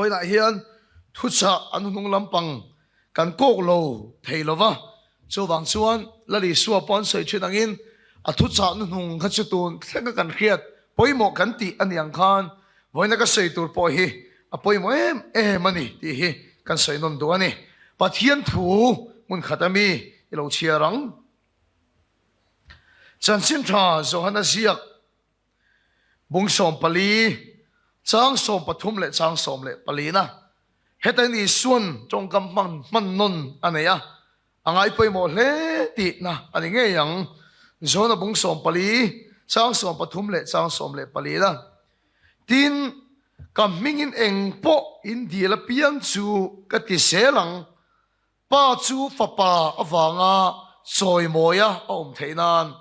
Vawiinah hian thuchah an hnung lampang kan kawk lo thei lo va, chuvang chuan Lal Isua pawh an sawi thin angin a thuchah hnuhnung kha chu tun thlenga kan hriat pawimawh kan tih a ni ang khan vawiina ka sawi tur pawh hi a pawimawh em em a ni tih hi kan sawi nawn duh a ni. Pathian thu hmun khat ami i lo chhiar ang. Chanchin tha Johana ziak Bung 14, chang 13 leh chang 14 na. Heta in Isuan tawngkam hman hman nawn a nei a, a ngai pawimawh hle tihna a ni ngei ang. Johana bung 14, chang 13 leh chang 14 na. Tin, ka hmingin eng pawh in dil apiang chu ka ti zel ang. Pa chu Fapa avanga chawimawia a awm theih nan,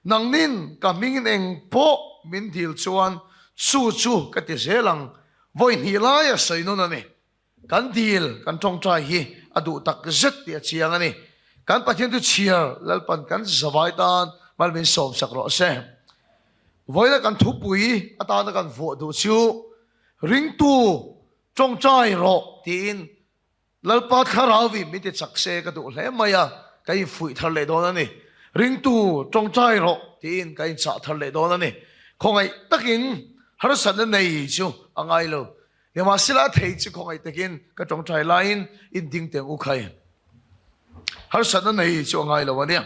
nangnin ka hmingin eng pawh min dil chuan chu chu ka ti zel ang, vawi hnih lai a sawi nawn a ni. Kan dil, kan tawngtai hi a duh tak zet tih a chiang a ni. Kan Pathian chu chhiar Lalpan kan zavai tan mal min sawmsak rawh se. Vawiina kan thupui atana kan vuah duh chu ringtu tawngtai rawh tiin Lalpa Thlarauvi min ti chak se ka duh hle mai a, ka infuih thar leh dawn a ni. Ringtu tawngtai rawh tiin ka inchah thar leh dawn a ni. Khawngaih takin harsatna nei chu a ngai lo. Nimahsela a thei chu khawngaih takin ka tawngtai laiin in ding teng u khai. Harsatna nei chu a ngai lo a nia.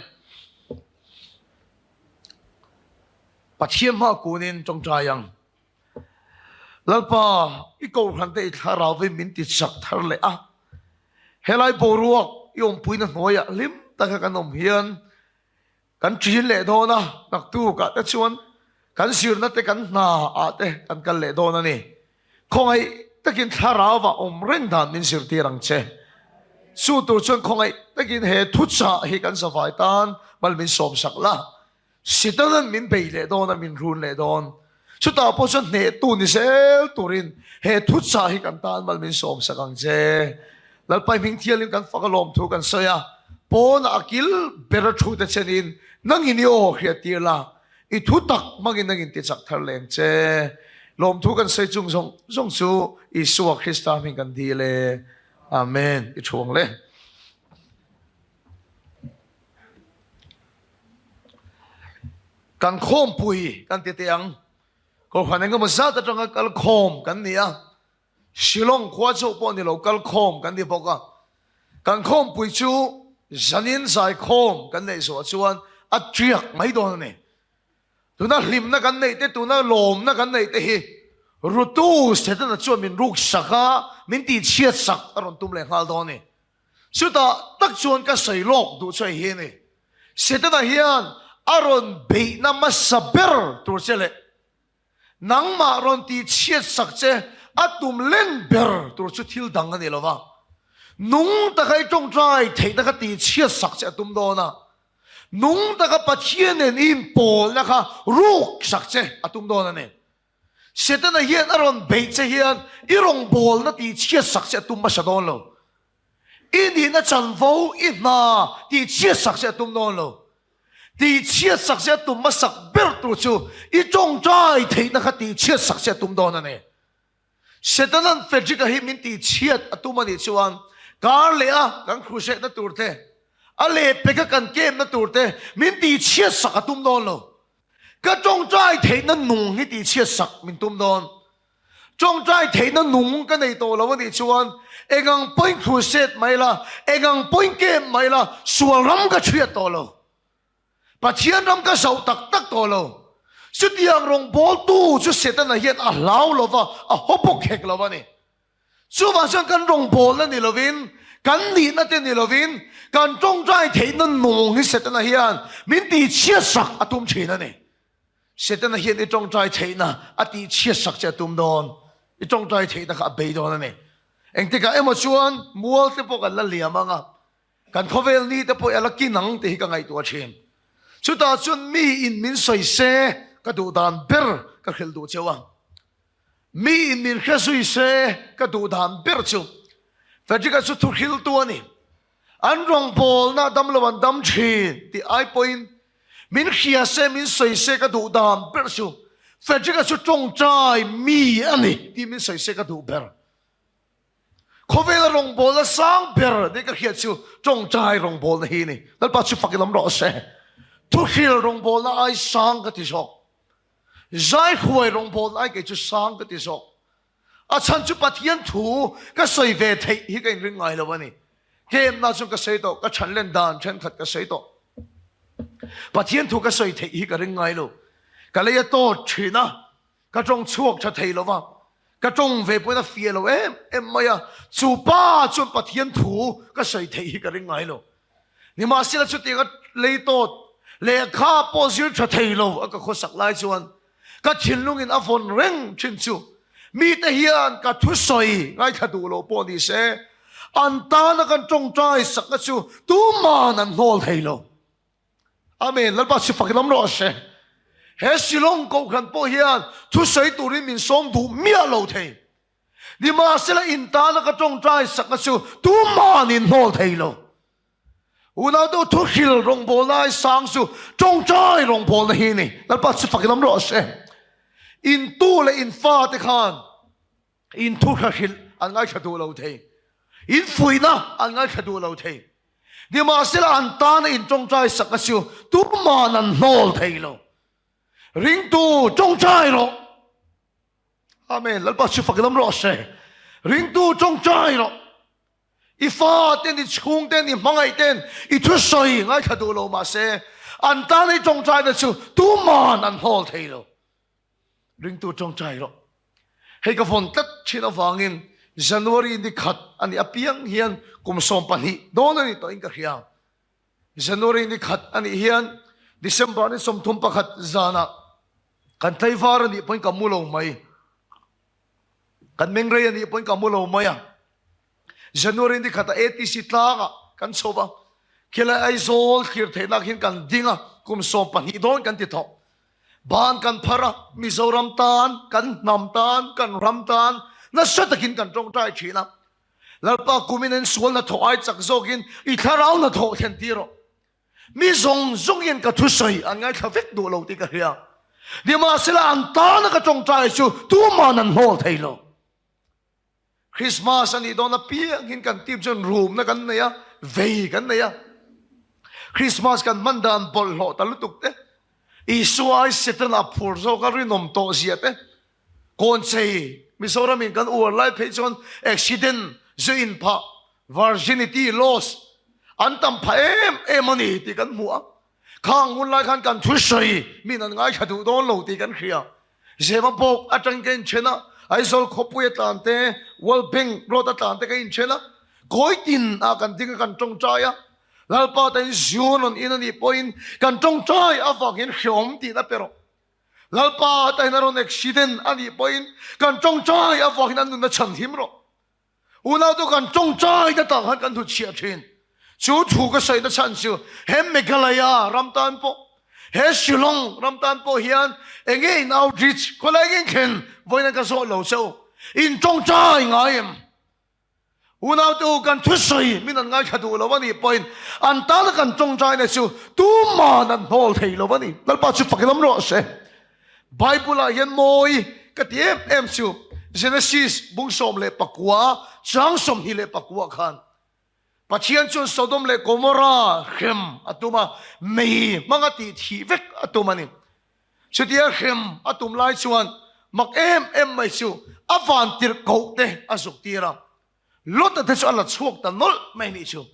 Pathian hma kunin tawngtai ang. Lalpa, i kohhran te i thlarauin min ti chak thar leh a. Helai boruak i awmpuina hnuaiah hlim taka kan awm hian kan ṭin leh dawn a, naktukah te chuan kan zirna te kan hna ah te kan kal leh dawn a ni. Khawngaih takin thlarauva awm reng dan min zirtir ang che. Chu tur chuan khawngaih takin he thuchah hi kan zavai tan mal min sawmsak la. Sitanan min bei leh dawn a, min run leh dawn. Chutah pawh chuan hnehtu ni zel turin he thuchah hi kan tan mal min sawmsak ang che. Lalpai hming thialin kan fak a lawm thu kan sawi a, pawnah a kil ber a thu te chenin nangin i aw hriat tir la, i thu tak hmangin nangin ti chak thar leng che. Lawmthu kan sawi chung zawng zawng chu Isua Krista hming kan dil e. Amen. I thu ang le. Kan khawmpui kan ti teh ang. Kohhran engemaw zat atanga kal khawm kan ni a, Shillong khua chauh pawh ni lo kal khawm kan ni bawk a. Kan khawmpui chu zanin zaikhawm kan neih zawh chuan a tiak mai dawn a ni. Tuna hlimna kan neih te, tuna lawmna kan neih te hi Rutu Setana chuan min ruksak a, min tihchhiatsak a rawn tum leh nghal dawn a ni. Chutah tak chuan ka sawi lawk duh chu hei hi a ni, Setana hian a rawn beihna hmasa ber tur che leh nangmah rawn tihchhiatsak che a tum len ber tur chu thil dang a ni lo va, nung taka i tawngtai theihna kha tihchhiatsak che a tum dawn a, nung taka Pathian nen i inpawlna kha ruksak che a tum dawn a ni. Setana hian a rawn beih che hian i rawngbawlna tihchhiatsak che a tum hmasa dawn lo. I nihna chanvo, i hna tihchhiatsak che a tum dawn lo. Tihchhiatsak che a tum hmasak ber tur chu i tawngtai theihna kha tihchhiatsak che a tum dawn a ni. Setana'n Frederick-a hi min tihchhiat a tum a nih chuan kar leh a kan khuhsehna tur te, a lehpeka kan kemna tur te min tihchhiatsak a tum dawn lo. Ka tawngtai theihna nung hi tihchhiat sak min tum dawn. Tawngtai theihna nung ka nei tawh lo a nih chuan engang pawhin crusade mai la, engang pawhin camp mai la, sual ram ka chhiat tawh lo. Pathian ram ka zoh tak tak tawh lo. Chutiang rawngbawltu chu Setana hian a hlau lo va, a haw bawk hek lo a ni. Chuvang chuan kan rawngbawlna ni lovin, kan nihna te ni lovin, kan tawngtai theihna nung hi Setana hian min tihchhiatsak a tum thin a ni. Setana hian i tawngtai theihna a tihchhiatsak che a tum dawn. I tawngtai theihna kha a bei dawn a ni. Engtikah emaw chuan mual te pawh kan la liam ang a, kan khawvel ni te pawh i a la kin ang tih hi ka ngaihtuah thin. Chutah chuan mi in min sawi se ka duh dan ber ka hrilh duh cheu a. Mi in min hre zui se ka duh dan ber chu Frederick-a chu thu hriltu a ni. An rawngbawlna dam lo an dam thin tih ai pawhin min hria se min sawi se ka duh dan ber chu Frederick-a chu tawngtai mi a ni tih min sawi se ka duh ber. Khawvela rawngbawlna sang ber nih ka hriat chu tawngtai rawngbawlna hi a ni. Lalpa chu fak i lam rawh se. Thuhril rawngbawlna ai sang ka ti zawk. Zaihruai rawngbawlna ai kei chu sang ka ti zawk. A chhan chu Pathian thu ka sawi ve theih hi ka inring ngai lo a ni. Tlemna chuan ka sawi tawh, ka chhan len dan thenkhat ka sawi tawh. Pathian thu ka sawi theih hi ka ring ngai lo. Ka lei a tawt thin a, ka tawng chhuak tha thei lo va, ka tawng ve pawhin a fiah lo em em mai a, chu pa chuan Pathian thu ka sawi theih hi ka ring ngai lo. Nimahsela chutianga lei tawt lehkha pawh zir tha thei lo a ka khawsak lai chuan ka thinlungin a vawn reng thin chu mite hian ka thusawi ngaithla duh lo pawh ni se, an tana kan tawngtai sakna chu tuman an hnawl thei lo. Amen. Lalpa chu fak lam rawh se. He Shillong kohhran pawh hian thusawi turin min sawm duh miah lo thei. Nimahsela in tana ka tawngtai sakna chu tuman in hnawl thei lo. Unau te u thuhril rawngbawlna ai sang chu tawngtai rawngbawlna hi a ni. Lalpa chu fak lam rawh se. In tu leh in fa te khan in thu hra hrilh an ngaithla duh lo thei. In fuihna an ngaithla duh lo thei. Nimahsela an tana in tawngtai sakna chu tuman an hnawl thei lo. Ringtu tawngtai rawh. Amen. Lalpa chu fak lam rawh se. Ringtu tawngtai rawh. I fa ten, i chhung ten, i hmangaih ten, i thusawi ngaithla duh lo mahse an tan i tawngtaina chu tuman an hnawl thei lo. Ringtu tawngtai rawh. Hei ka vawn tlat thin avangin January ni khat a nih apiang hian kum 12 dawn a ni tawhin ka hria. January ni khat a nih hian December ni 31 zanah kan tlaivar a nih pawhin ka mu lo mai. Kan mengrei a nih pawhin ka mu lo mai a. January ni khatah ATC tlangah kan chho va, khilai Aizawl thlir theihnak hin kan ding a, kum 12 dawn kan ti thawh. Ban kan phar a, Mizoram tan, kan hnam tan, kan ram tan nasa takin kan tawngtai thin a. Lalpa kumin an sual hnathawh ai chak zawkin i thlarau hnathawh thlen tir rawh. Mi zawng zawngin ka thusawi an ngaithla vek duh lo tih ka hria. Nimahsela an tana ka tawngtai chu tuman an hnawl thei lo. Christmas a nih dawn apiangin kan team chuan rumna kan nei a, vei kan nei a. Christmas kan hman dan bawlhhlawh ta lutuk te, Isua ai Setana phur zawk a rinawm tawh zia te, Kawnchei Mizoramin kan uar lai phei chuan accident zu in phah, virginity loss an tam phah em em a ni tih kan hmu a. Khang hun lai khan kan thusawi min an ngaithla duh dawn lo tih kan hria. Zema bawk atangin ka inthen a, Aizawl khawpui a tlan te, World Bank road a tlan te ka inthen a, kawi tin ah kan ding a kan tawngtai a, Lalpa tain Zion rawn in a nih pawhin kan tawngtai avangin hreawm tihna pe rawh. Lalpa tain a rawn accident a nih pawhin kan tawngtai avangin an nunna chhanhim rawh. Unau tu kan tawngtai na tang khan kan hnutchhiah thin. Chu thu ka sawi na chhan chu he Meghalaya ram tan pawh, he Shillong ram tan pawh hian enge in outreach khawlai nge in thlen vawiin an ka zawh lo che u. In tawngtai ngai em? Unau te u kan thusawi min an ngaithla duh lo a nih pawhin an tana kan tawngtai na chu tuman an hnawl thei lo a ni. Lalpa chu fak lam rawh se. Bible ah hian mawi ka ti em em chu Genesis bung 19 chang 24 khan Pathian chuan Sodom leh Gomorrah hrem a tum a, mei hmanga tih thih vek a tum a ni. Chutia hrem a tum lai chuan mak em em mai chu a van tirh koh te a zuk tir a, Lot-a te chu a la chhuak ta nawlh mai nih chu.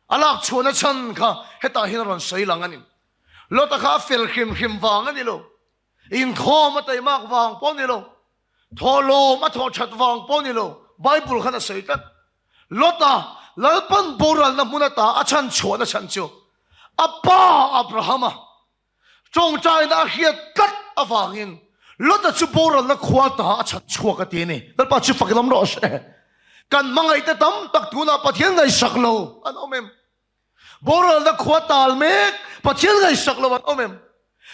A lak chhuahna chhan kha hetah hian a rawn sawi lang a ni. Lot-a kha a fel hrim hrim vang a ni lo. Inkhawm a taimak vang pawh a ni lo. Thawhlawm a thawh that vang pawh a ni lo. Bible khan a sawi tlat. Lot-a Lalpan boralna hmun ata a chhan chhuahna chhan chu a pa Abrahama Tawngtaina a hriat tlat avangin Lota chu boralna khua ta a chhat chhuak a ti a ni. Lalpa chu fak lam rawh se. Kan hmangaihte tam tak tunah Pathian ngaihsak lo an awm em? Boralna khua tal mek Pathian ngaihsak lo an awm em?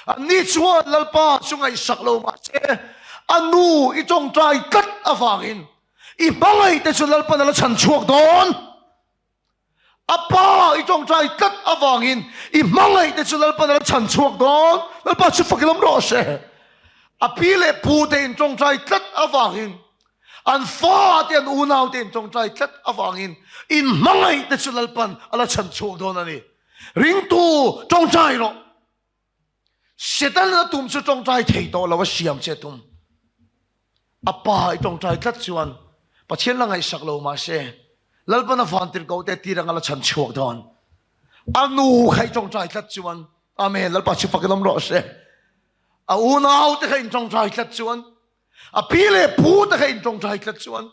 Anni chuan Lalpa chu ngaihsak lo mahse a nu i tawngtai tlat avangin i hmangaihte chu Lalpan a la chhan chhuak dawn. A pa i tawngtai tlat avangin i hmangaih te chu Lalpan a la chhan chhuak dawn. Lalpa chu fak i lam rawh se. A pi leh pu te in tawngtai tlat avangin. An fate an unaute in tawngtai tlat avangin in hmangaih te chu Lalpan a la chhan chhuak dawn a ni. Ringtu tawngtai rawh. Satan a tum chu tawngtai thei tawh lo a siam che tum. A pa i tawngtai tlat chuan Pathian la ngaihsak lo mahse Lalpan a vantirhkoh te tir anga la chhan chhuak dawn. A nu kha i tawngtai tlat chuan Amen Lalpa chu fakin awm rawh se. A unau te kha in tawngtai tlat chuan A pi leh pu te kha in tawngtai tlat chuan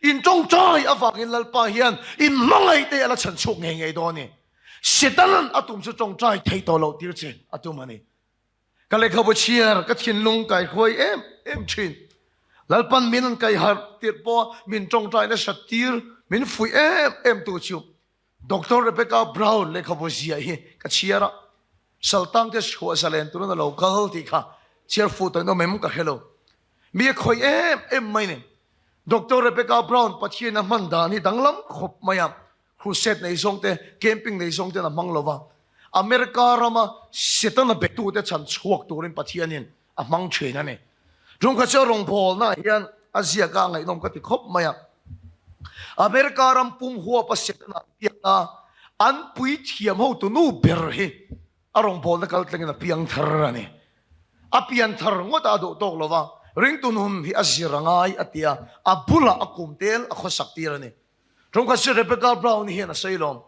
in tawngtai avangin Lalpa hian in hmangaih te a la chhan chhuak ngei ngei dawn a ni. Setanan a tum chu tawngtai thei tawh loh tir che a tum a ni. Ka lehkhabu chhiar ka thinlung kai huai em em thin. Lalpan min an kai harh tirh pawh min tawngtai nasat tir min fuih em em tu chu Doctor Rebecca Brown lehkhabu ziah hi ka chhiar a, Saltangte chhuah zalen turin a lo kal tih kha chhiar fuh tawhin awm em ka hre lo. Mi a khawih em em mai ni. Doctor Rebecca Brown Pathian a hman dan hi danglam khawp mai a, crusade nei zawng te, camping nei zawng ten a hmang lo va. America rama Setana betute chhan chhuak turin Pathianin a hmang thin a ni. Tumkhat chu a rawngbawlnaah hian a ziak a, a ngaihnawm ka ti khawp mai a. America ram pum huapa Setana an biakna an puithiam hotu nu ber hi a rawngbawlna kal tlangin a piang thar a ni. A pian thar ngawt a duh tawk lo va, ringtu nun hi a zir a ngai a ti a, a bulah a kum tel a khawsak tir a ni. Tumkhat chu Rebecca Brown hian a sawi lawm.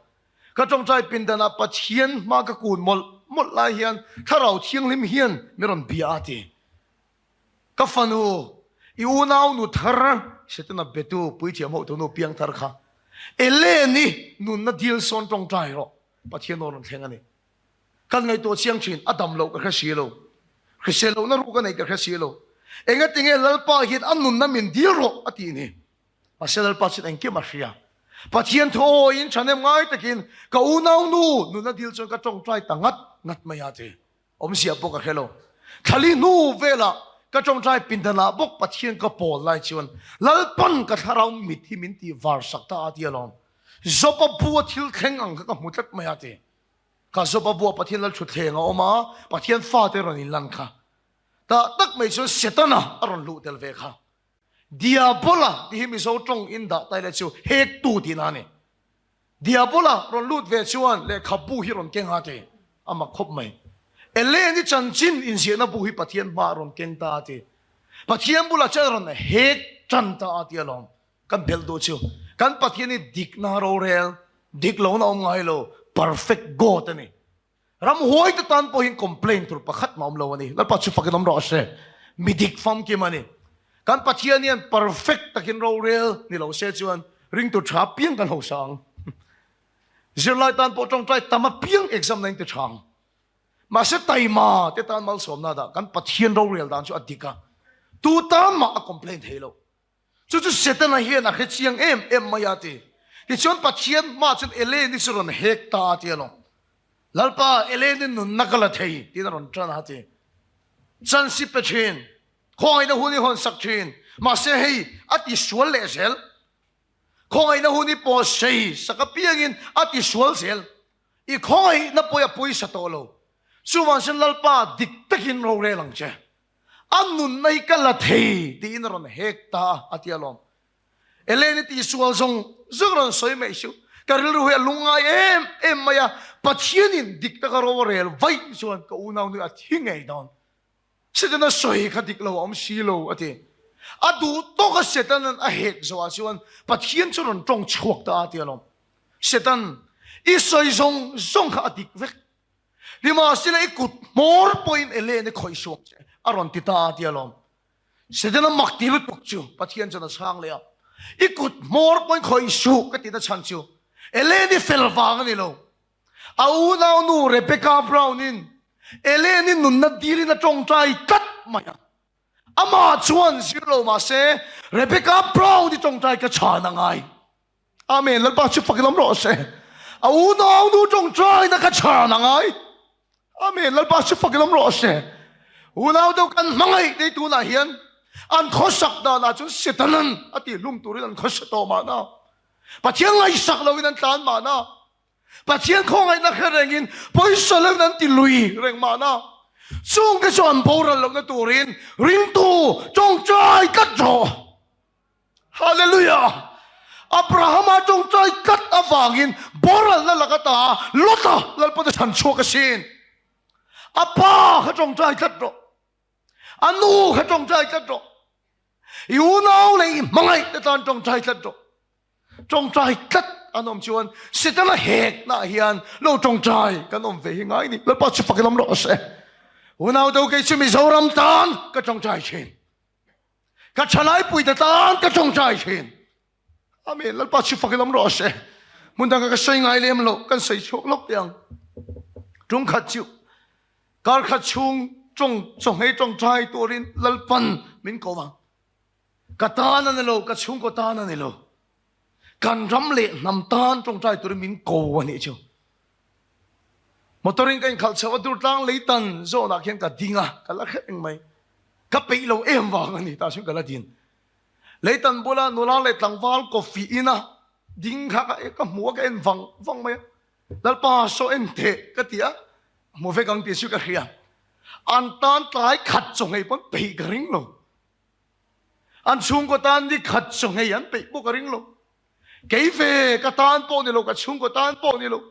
Ka tawngtai pindanah Pathian hma ka kun mawlh mawlh lai hian Thlarau Thianghlim hian mi rawn bia a ti. Ka fanu, i unau nu thar, Setana betu puithiam hotu nu piang thar kha, Ellen-i nunna dil sawn tawngtai rawh, Pathian aw rawn thleng a ni. Kan ngaihtuah chiang thin, a dam loh ka hre si lo, hrisel lohna ruk a neih ka hre si lo. Engatinge Lalpa hian a nunna min dil rawh a tih ni? Mahse Lalpa chuan engkim a hria. Pathian thu awiin thahnem ngai takin ka unau nu nuna dil chuan ka tawngtai ta ngat ngat mai a ti. Awmzia pawh ka hre lo. Thlali hnu velah ka tawngtai pindanah bawk Pathian ka pawl lai chuan Lalpan ka thlarau mit hi min tih var sak ta a ti alawm. Job-a bua thil thleng ang kha ka hmu tlat mai a ti. Ka Job-a bua Pathian lal thutthleng a awm a, Pathian fate rawn inlan kha. Tah tak mai chuan Setana a rawn luh tel ve kha. Diabola tih hi Mizo tawng in dah tai leh chu hektu tihna a ni. Diabola rawn lut ve chuan lehkha bu hi rawn keng a ti. A mak khawp mai. Ellen-i chanchin inziahna bu hi Pathian hmaah rawn keng ta a ti. Pathian bulah chuan rawn hek tan ta a ti alawm. Kan belh duh chu kan Pathian hi dikna rorel, dik lohna awm ngai lo, perfect God a ni. Ramhuai te tan pawhin complain tur pakhat mah awm lo a ni. Lalpa chu fakin awm rawh se. Mi dik famkim a ni. Kan Pathian hian perfect takin rorel ni lo se chuan ringtu tha piang kan hausa ang. Zirlai tan pawh tawngtai tam apiang exam na in ti tha ang. Mahse taima te tan malsawmna dah kan Pathian rorel dan chu a dik a. Tu tan mah a complain thei lo. Chu chu Setana hian a hre chiang em em mai a ti. Tichuan Pathian hmaah chuan Eleni chu rawn hek ta a ti alawm. Lalpa, Eleni nunna ka la thei tiin a rawn tan a ti. Chance pe thin, khawngaihna hun i hawn sak thin, mahse hei a ti sual leh zel. Khawngaihna hun i pawh sei sak apiangin a ti sual zel. I khawngaihna pawh i a pawisa tawh lo. Chuvang chuan Lalpa dik takin rorel ang che. A nunna hi ka la thei tiin a rawn hek ta a, a ti alawm. Elaine i tihsual zawng zawng rawn sawi mai suh. Ka rilru hi a lungngai em em mai a, Pathianin dik taka ro a rel vaih chuan ka unau nui a thi ngei dawn. Setana sawi kha dik lo a awm si lo, a ti. A duh tawka Setana'n a hek zawhah chuan Pathian chu rawn tawng chhuak ta a, ti alawm. Setan, i sawi zawng zawng kha a dik vek. Nimahsela i kut hmawr pawhin Elaine i khawih suak che a rawn ti ta a ti alawm. Setana mak ti lutuk chu Pathian chuan a chhang leh a, I kut hmawr pawhin khawih suh ka tihna chhan chu Elaine i fel vang a ni lo. A unau nu Rebecca Brown-in Elaine i nunna dilin a tawngtai tlat mai a. Amah chuan zir lo mahse Rebecca Brown i tawngtai ka chhan a ngai. Amen. Lalpa chu fak lam rawh se. A unau nu tawngtaina ka chhan a ngai. Amen. Lalpa chu fak lam rawh se. Unau deuh kan hmangaih te tunah hian an khawsak danah chuan Setanan a tih hlum turin an khawsa tawh mahna. Pathian ngaihsak loin an tlan mahna. Pathian khawngaihna hre rengin pawisa loin an ti lui reng mahna. Chungte chu an boral lohna turin ringtu tawngtai tlat rawh. Hallelujah! Abrahama tawngtai tlat avangin boralna laka ta Lota Lalpate chhan chhuak asin. A pa kha tawngtai tlat rawh. A nu kha tawngtai tlat rawh. I unau leh i hmangaih te tan tawngtai tlat rawh. Tawngtai tlat an awm chuan Setana hekna hian lo tawngtai kan awm ve hi ngai ni. Lalpa chu fak lam rawh se. Unau do kei chu Mizoram tan ka tawngtai thin. Ka thalai puite tan ka tawngtai thin. Amen. Lalpa chu fak lam rawh se. Hmun danga ka sawi ngai lem lo kan sawi chhuak lawk teh ang. Tum khat chu kar khat chhung tawng chawhmei tawngtai turin Lalpan min ko ang. Ka tan a ni lo, ka chhungkaw tan a ni lo. Kan ram leh hnam tan tawngtai turin min ko a nih chu. Motor in ka inkhalh chhoh a Durtlang leitan zawnah khian ka ding a, ka la hrep eng mai. Ka peih lo em vang a ni tah chuan ka la din. Leitan bula nula leh tlangval coffee in a ding kha ka ka hmu a ka en vang vang mai a. Lalpa saw en teh ka ti a, hmu vek ang tih chu ka hria. An tan tlai khat chaw ngei pawn peih ka ring lo. An chhungkaw tan ni khat chaw ngei an peih pawh ka ring lo. Kei ve ka tan pawh ni lo, ka chhungkaw tan pawh ni lo.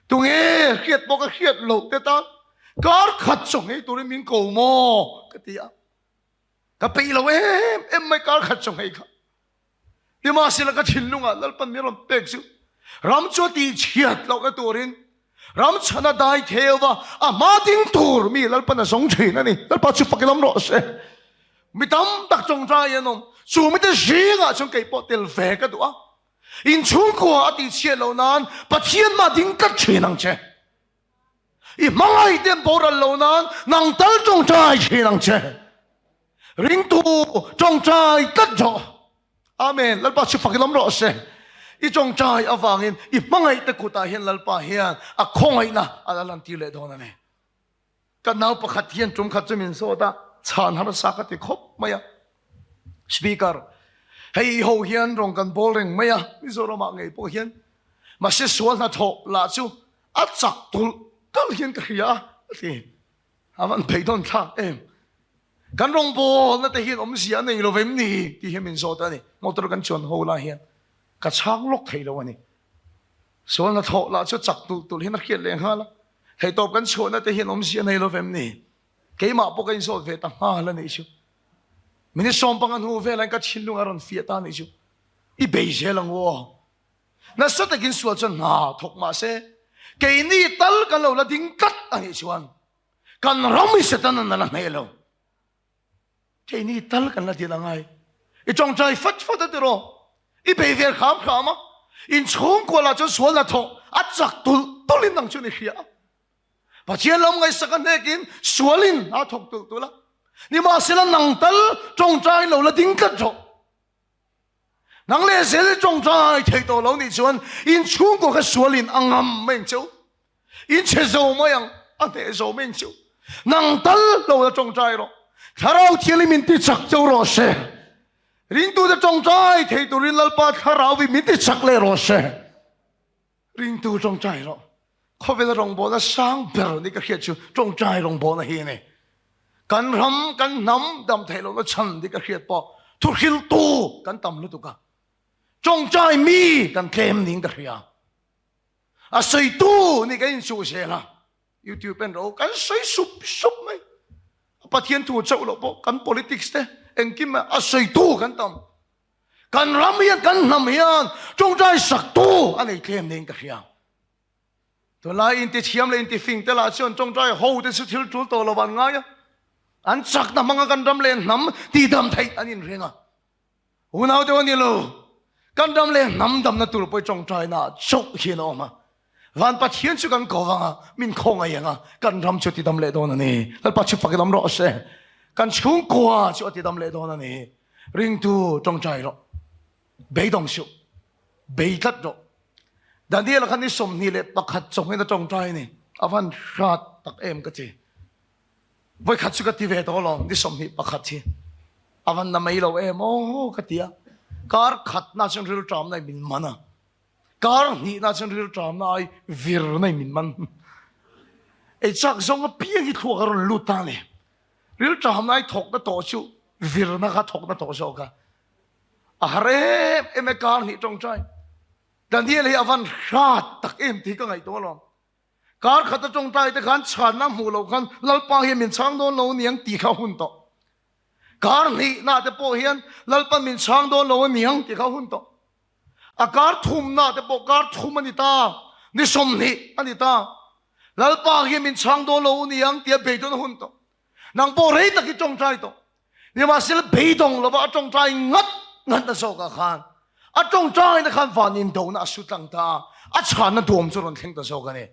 Tunge hriat pawh ka hriat loh te tan kar khat chaw ngei turin min ko maw ka ti a. Ka peih lo em em mai kar khat chaw ngei kha. Nimahsela ka thinlungah Lalpan min rawn pek chu ram chu a tihchhiat lohna turin ram chhana dai theu va a hma ding tur mi Lalpan a zawng thin a ni. Lalpa chu fak lam rawh se. Mi tam tak tawngtai an awm. Chu mite zingah chuan kei pawh tel ve ka duh a. Inchhungkua a tihchhiat loh nan Pathian mah ding tlat thin ang che. I hmangaih te an boral loh nan nang tal tawngtai thin ang che. Ringtu tawngtai tlat rawh. Amen. Lalpa chu fak lam rawh se. I tawngtai avangin i hmangaih te kutah hian Lalpa hian a khawngaihna a la lantir leh dawn a ni. Ka nau pakhat hian tum khat chu min zawt a, chhan harsa ka ti khawp mai a. Speaker, hei i ho hian rawn kan bawl reng mai a, Mizoramah ngei pawh hian. Mahse sual hnathawh lah chu a chak tulh tulh hian ka hria a, a ti. A van beidawn thlak em. Kan rawngbawlna te hian awmzia a nei lo vem ni tih hian min zawt a ni. Motor kan chuan ho lai hian ka chhang lawk thei lo a ni. Sual hnathawh lah chu chak tulh tulh hian a hriat leh nghal a. Theihtawp kan chhuahna te hian awmzia a nei lo vem ni. Keimah pawh ka inzawt ve ta nghal a nih chu. Minute sawmpanga hnu velah ka thinlung a rawn fiah ta a nih chu. I bei zel ang u aw. Nasa takin sual chuan hna thawk mah se, keini tal kan lo la ding tlat a nih chuan kan ram hi Satan an la hneh lo. Keini tal kan la din a ngai. I tawngtai fat fat a tiraw. I bei vel kham kham a. In chhungkua lah chuan sual hna thawk a chak tulh tulhin nang chuan i hria a. Pathian lam ngaihsak a hnekin sualin a thawk tulh tulh a. Nimahsela nang tal tawngtai lo la ding tlat rawh. Nang leh zel i tawngtai thei tawh lo nih chuan in chhungkaw kha sualin a ngam mai ang cheu. In chhe zo mai ang, a hneh zo mai ang cheu. Nang tal lo la tawngtai rawh. Thlarau Thianghlim min ti chak cheu rawh se. Ringtute tawngtai thei turin Lalpa Thlarau in min ti chak leh rawh se. Ringtu tawngtai rawh. Khawvela rawngbawlna sang ber ni ka hriat chu tawngtai rawngbawlna hi a ni. Kan ram, kan hnam dam theih lohna chhan ni ka hriat pawh thuhriltu kan tam lutuk a. Tawngtai mi kan tlem niin ka hria. A sawitu ni kan inchuh zel a. YouTube en rawh u, kan sawi sup sup mai. Pathian thu chauh loh pawh kan politics te engkim a sawitu kan tam. Kan ram hian kan hnam hian tawngtai saktu a nei tlem niin ka hria. Tunlai intithiam leh intifing te lah chuan tawngtai ho te chu thil tul tawh lo an ngai a. An chakna hmanga kan ram leh hnam tihdam theih an inring a. Unau deuh a ni lo. Kan ram leh hnam damna tur pawh i tawngtaina ah chauh hian a awm a. Van Pathian chu kan ko vang a, min khawngaih ang a, kan ram chu a tidam leh dawn a ni. Lalpa chu fak i lam rawh se. Kan chhungkua chu a tidam leh dawn a ni. Ringtu tawngtai rawh. Beidawng suh. Bei tlat rawh. Daniel-a khan ni 21 chawngin a tawngtai a ni. A van hrat tak em ka ti. Vawikhat chu ka ti ve tawh alawm, ni 21 hi a van na mai lo em aw ka ti a. Kar khatna chuan rilṭamna in min man a, kar hnihna chuan rilṭamna ai virna in min man. Ei chak zawng apiang hi thluak a rawn lut ta a ni. Rilṭamna ai thawkna tawh chu virna kha thawkna tawh zawk a. A har em em e kar hnih tawngtai. Daniel hi a van hrat tak em tih ka ngaihtuah alawm. Kar khat a tawngtai te khan chhanna hmuh loh khan Lalpa hian min chhang dawn lo aniang tih kha a hun tawh. Kar hnihna te pawh hian Lalpan min chhang dawn lo aniang tih kha a hun tawh. A kar thumna te pawh kar thum a ni ta, ni 20 a ni ta. Lalpa hian min chhang dawn lo aniang tih a beidawn a hun tawh. Nang pawh rei tak i tawngtai tawh. Nimahsela beidawng lova a tawngtai ngat ngat na zawkah khan a tawngtaina khan van indona a su tlang ta a, a chhanna duam chu rawn thleng ta zawk a ni.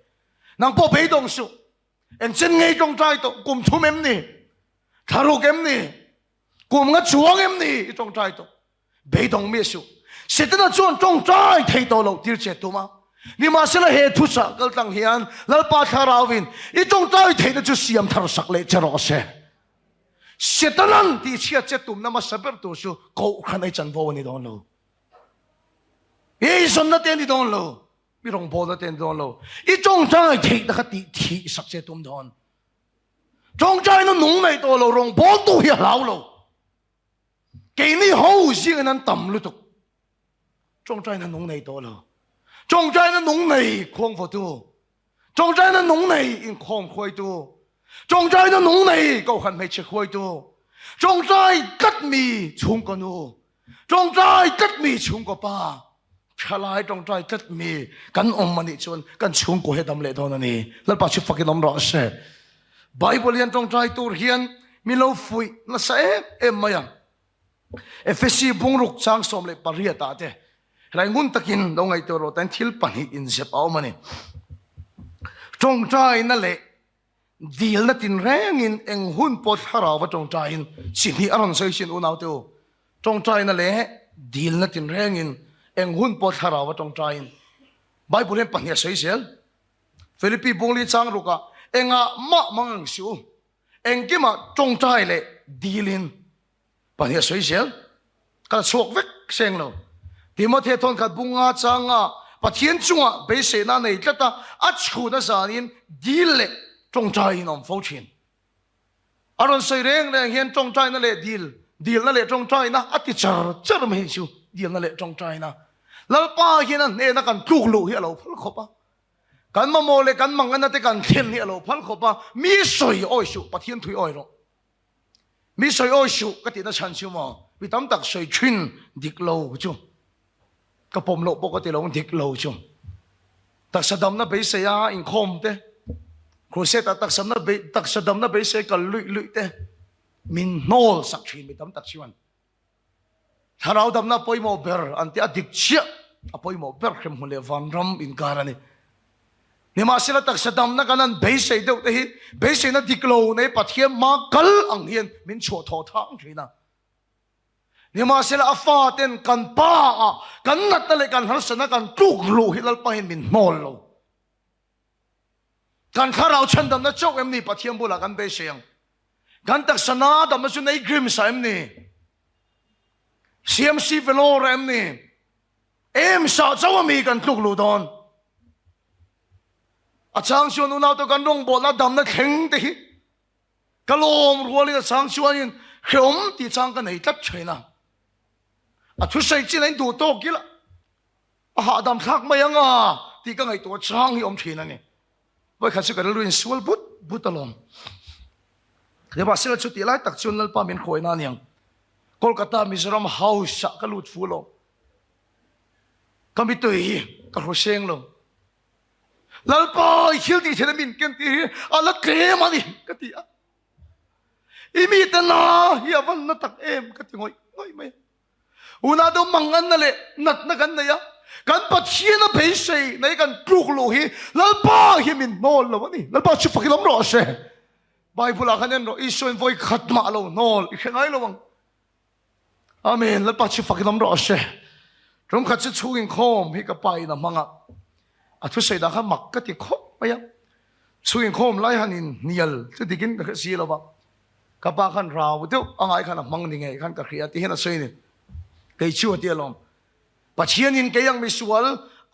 Nang pawh beidawng suh. Engchen ngei tawngtai tawh? Kum thum em ni? Thlaruk em ni? Kum nga chuang em ni i tawngtai tawh? Beidawng mi suh. Setana chuan tawngtai thei tawh loh tir che tum a. Nimahsela he thuchah kal tlang hian Lalpa Thlarauin i tawngtai theihna chu siam thar sak leh che rawh se. Setanan tih chhiat che tumna hmasa ber tur chu Kohhran ei chanvo a ni dawn lo. I eizawnna te a ni dawn lo. I rawngbawlna te a ni dawn lo. I tawngtai theihna kha tih thih sak che tum dawn. Tawngtaina nung nei tawh lo rawngbawltu hi a hlau lo. Keini ho zingin an tam lutuk. Tawngtaina nung nei tawh lo. Tawngtaina nung nei khuangvawtu. Tawngtaina nung nei inkhawm khuaitu. Tawngtaina nung nei kohhran hmeichhe khuaitu. Tawngtai tlat mi chhungkaw nu. Tawngtai tlat mi chhungkaw pa. Thalai tawngtai tlat mi kan awm anih chuan kan chhungkaw hi a dam leh dawn a ni. Lalpa chu fakin awm rawh se. Bible hian tawngtai tur hian min lo fuih nasa em em mai a. Efesi bungruk chang 18 ah te helai ngun takin lo ngaihtuah rawh tan thil pahnih inzep a awm a ni. Tawngtaina leh Dilna tinrengin eng hun pawh thlarau va tawngtaiin chi hnih a rawn sawi thin unaute u. Tawngtaina leh dilna tinrengin eng hun pawh thlarau va tawngtaiin. Bible hian pahnih a sawi zel. Philippi bungli chang rukah engah mah mang ang si u, engkimah tawngtai leh dilin Pahnih a sawi zel. Ka la chhuak vek seng lo. Timothea thawnkhat bunga changa Pathian chungah beiseina a nei tlat a, a chhun a zanin dil leh tawngtaiin a awm fo thin. A rawn sawi reng reng hian tawngtaina leh dil, dilna leh tawngtaina a ti char char mai chu, dilna leh tawngtaina. Lalpa hian a hnena kan tluk luh hi a lo phal khawp a. Kan mamawh leh kan manganna te kan thlen hi a lo phal khawp a, mi sawi awi suh, Pathian thui awi rawh. Mi sawi awi suh ka tihna chhan chu maw? Mi tam tak sawi thin dik lo chu ka pawm loh pawh ka ti lo dik lo chu. Taksa damna beisei a inkhawm te, crusade ah taksa taksa damna beisei kal luih luih te min hnawl sak thin mi tam tak chuan. Thlarau damna pawimawh ber an ti a, dik chiah a pawimawh ber hremhmun leh vanram inkar a ni. Nimahsela taksa damna kan han beisei deuh te hi beiseina dik lo nei Pathian hma kal ang hian min chhuah thaw thang thin a. Nimahsela a fa ten kan pa ah kan natna leh kan harsatna kan tluk luh hi Lalpa hian min hnawl lo. Kan thlarau chhandamna chauh em ni Pathian bulah kan beisei ang? Kan taksa na damna chu nei Grims ah em ni? CMC Vellore ah em ni? AIMS ah chauh a mi kan tluk luh dawn? A chang chuan unaute kan rawngbawlna damna thleng te hi ka lawm rualin a chang chuanin hreawm tih chang ka nei tlat thin a. A thusawi chin a induh tawk ila a hahdam thlak mai ang a tih ka ngaihtuah chang hi awm thin a ni. Vawikhat chu ka rilru in sual but but alawm. Nimahsela chu tih lai tak chuan Lalpa min hruaina aniang. Kolkata Mizoram House ah ka lut fu lo. Ka mitui hi ka hru seng lo. Lalpa i thil tih theihna min ken tir hi a la tlem a ni ka ti a. I mite na hi a van na tak em ka ti ngawih ngawih mai a. Unau deuh manganna leh natna kan nei a, kan Pathian a beisei nei kan tluk luh hi Lalpa hi min hnawl lo a ni. Lalpa chu fakin awm rawh se. Bible ah khan en rawh, Isuain vawi khat mah lo hnawl i hre ngai lo ang. Amen. Lalpa chu fakin awm rawh se. Tum khat chu chhung inkhawm hi ka pa in a hmang a, a thusawi dan kha mak ka ti khawp mai a. Chhung inkhawm lai han in hnial chu dikin ka hre si lo va. Ka pa khan rau deuh a ngai khan a hmang ni ngei khan ka hria ti hian a sawi a ni. Kei chu a ti alawm. Pathianin kei ang misual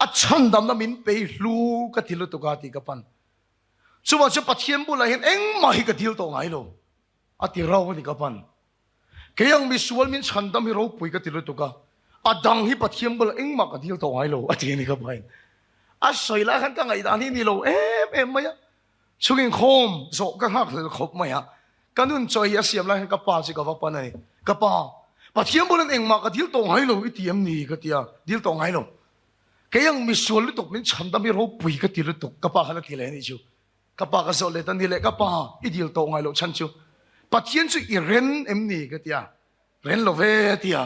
a chhandamna min pei hlu ka ti lutuk a ti ka pan. Chuvang chu Pathian bulah hian engmah hi ka dil tawh ngai lo a ti rau a ni ka pan. Kei ang misual min chhandam hi ropui ka ti lutuk a. A dang hi Pathian bulah engmah ka dil tawh ngai lo a ti a ni ka pain. A sawi lai khan ka ngaihdan hi ni lo em em mai a. Chungin khawm zawh ka nghak hlel khawp mai a. Ka nun chawi hi a siam lai khan ka pa chu ka va pan a ni. Ka pa, Pathian bulan engmah ka dil tawh ngai lo i ti em ni? ka ti a, dil tawh ngai lo. Kei ang misual lutuk min chhandam hi ropui ka ti lutuk ka pa khan a ti leh a nih chu. Ka pa ka zawh let a ni leh ka pa i dil tawh ngai loh chhan chu Pathian chu i ren em ni? ka ti a, ren lo ve a ti a.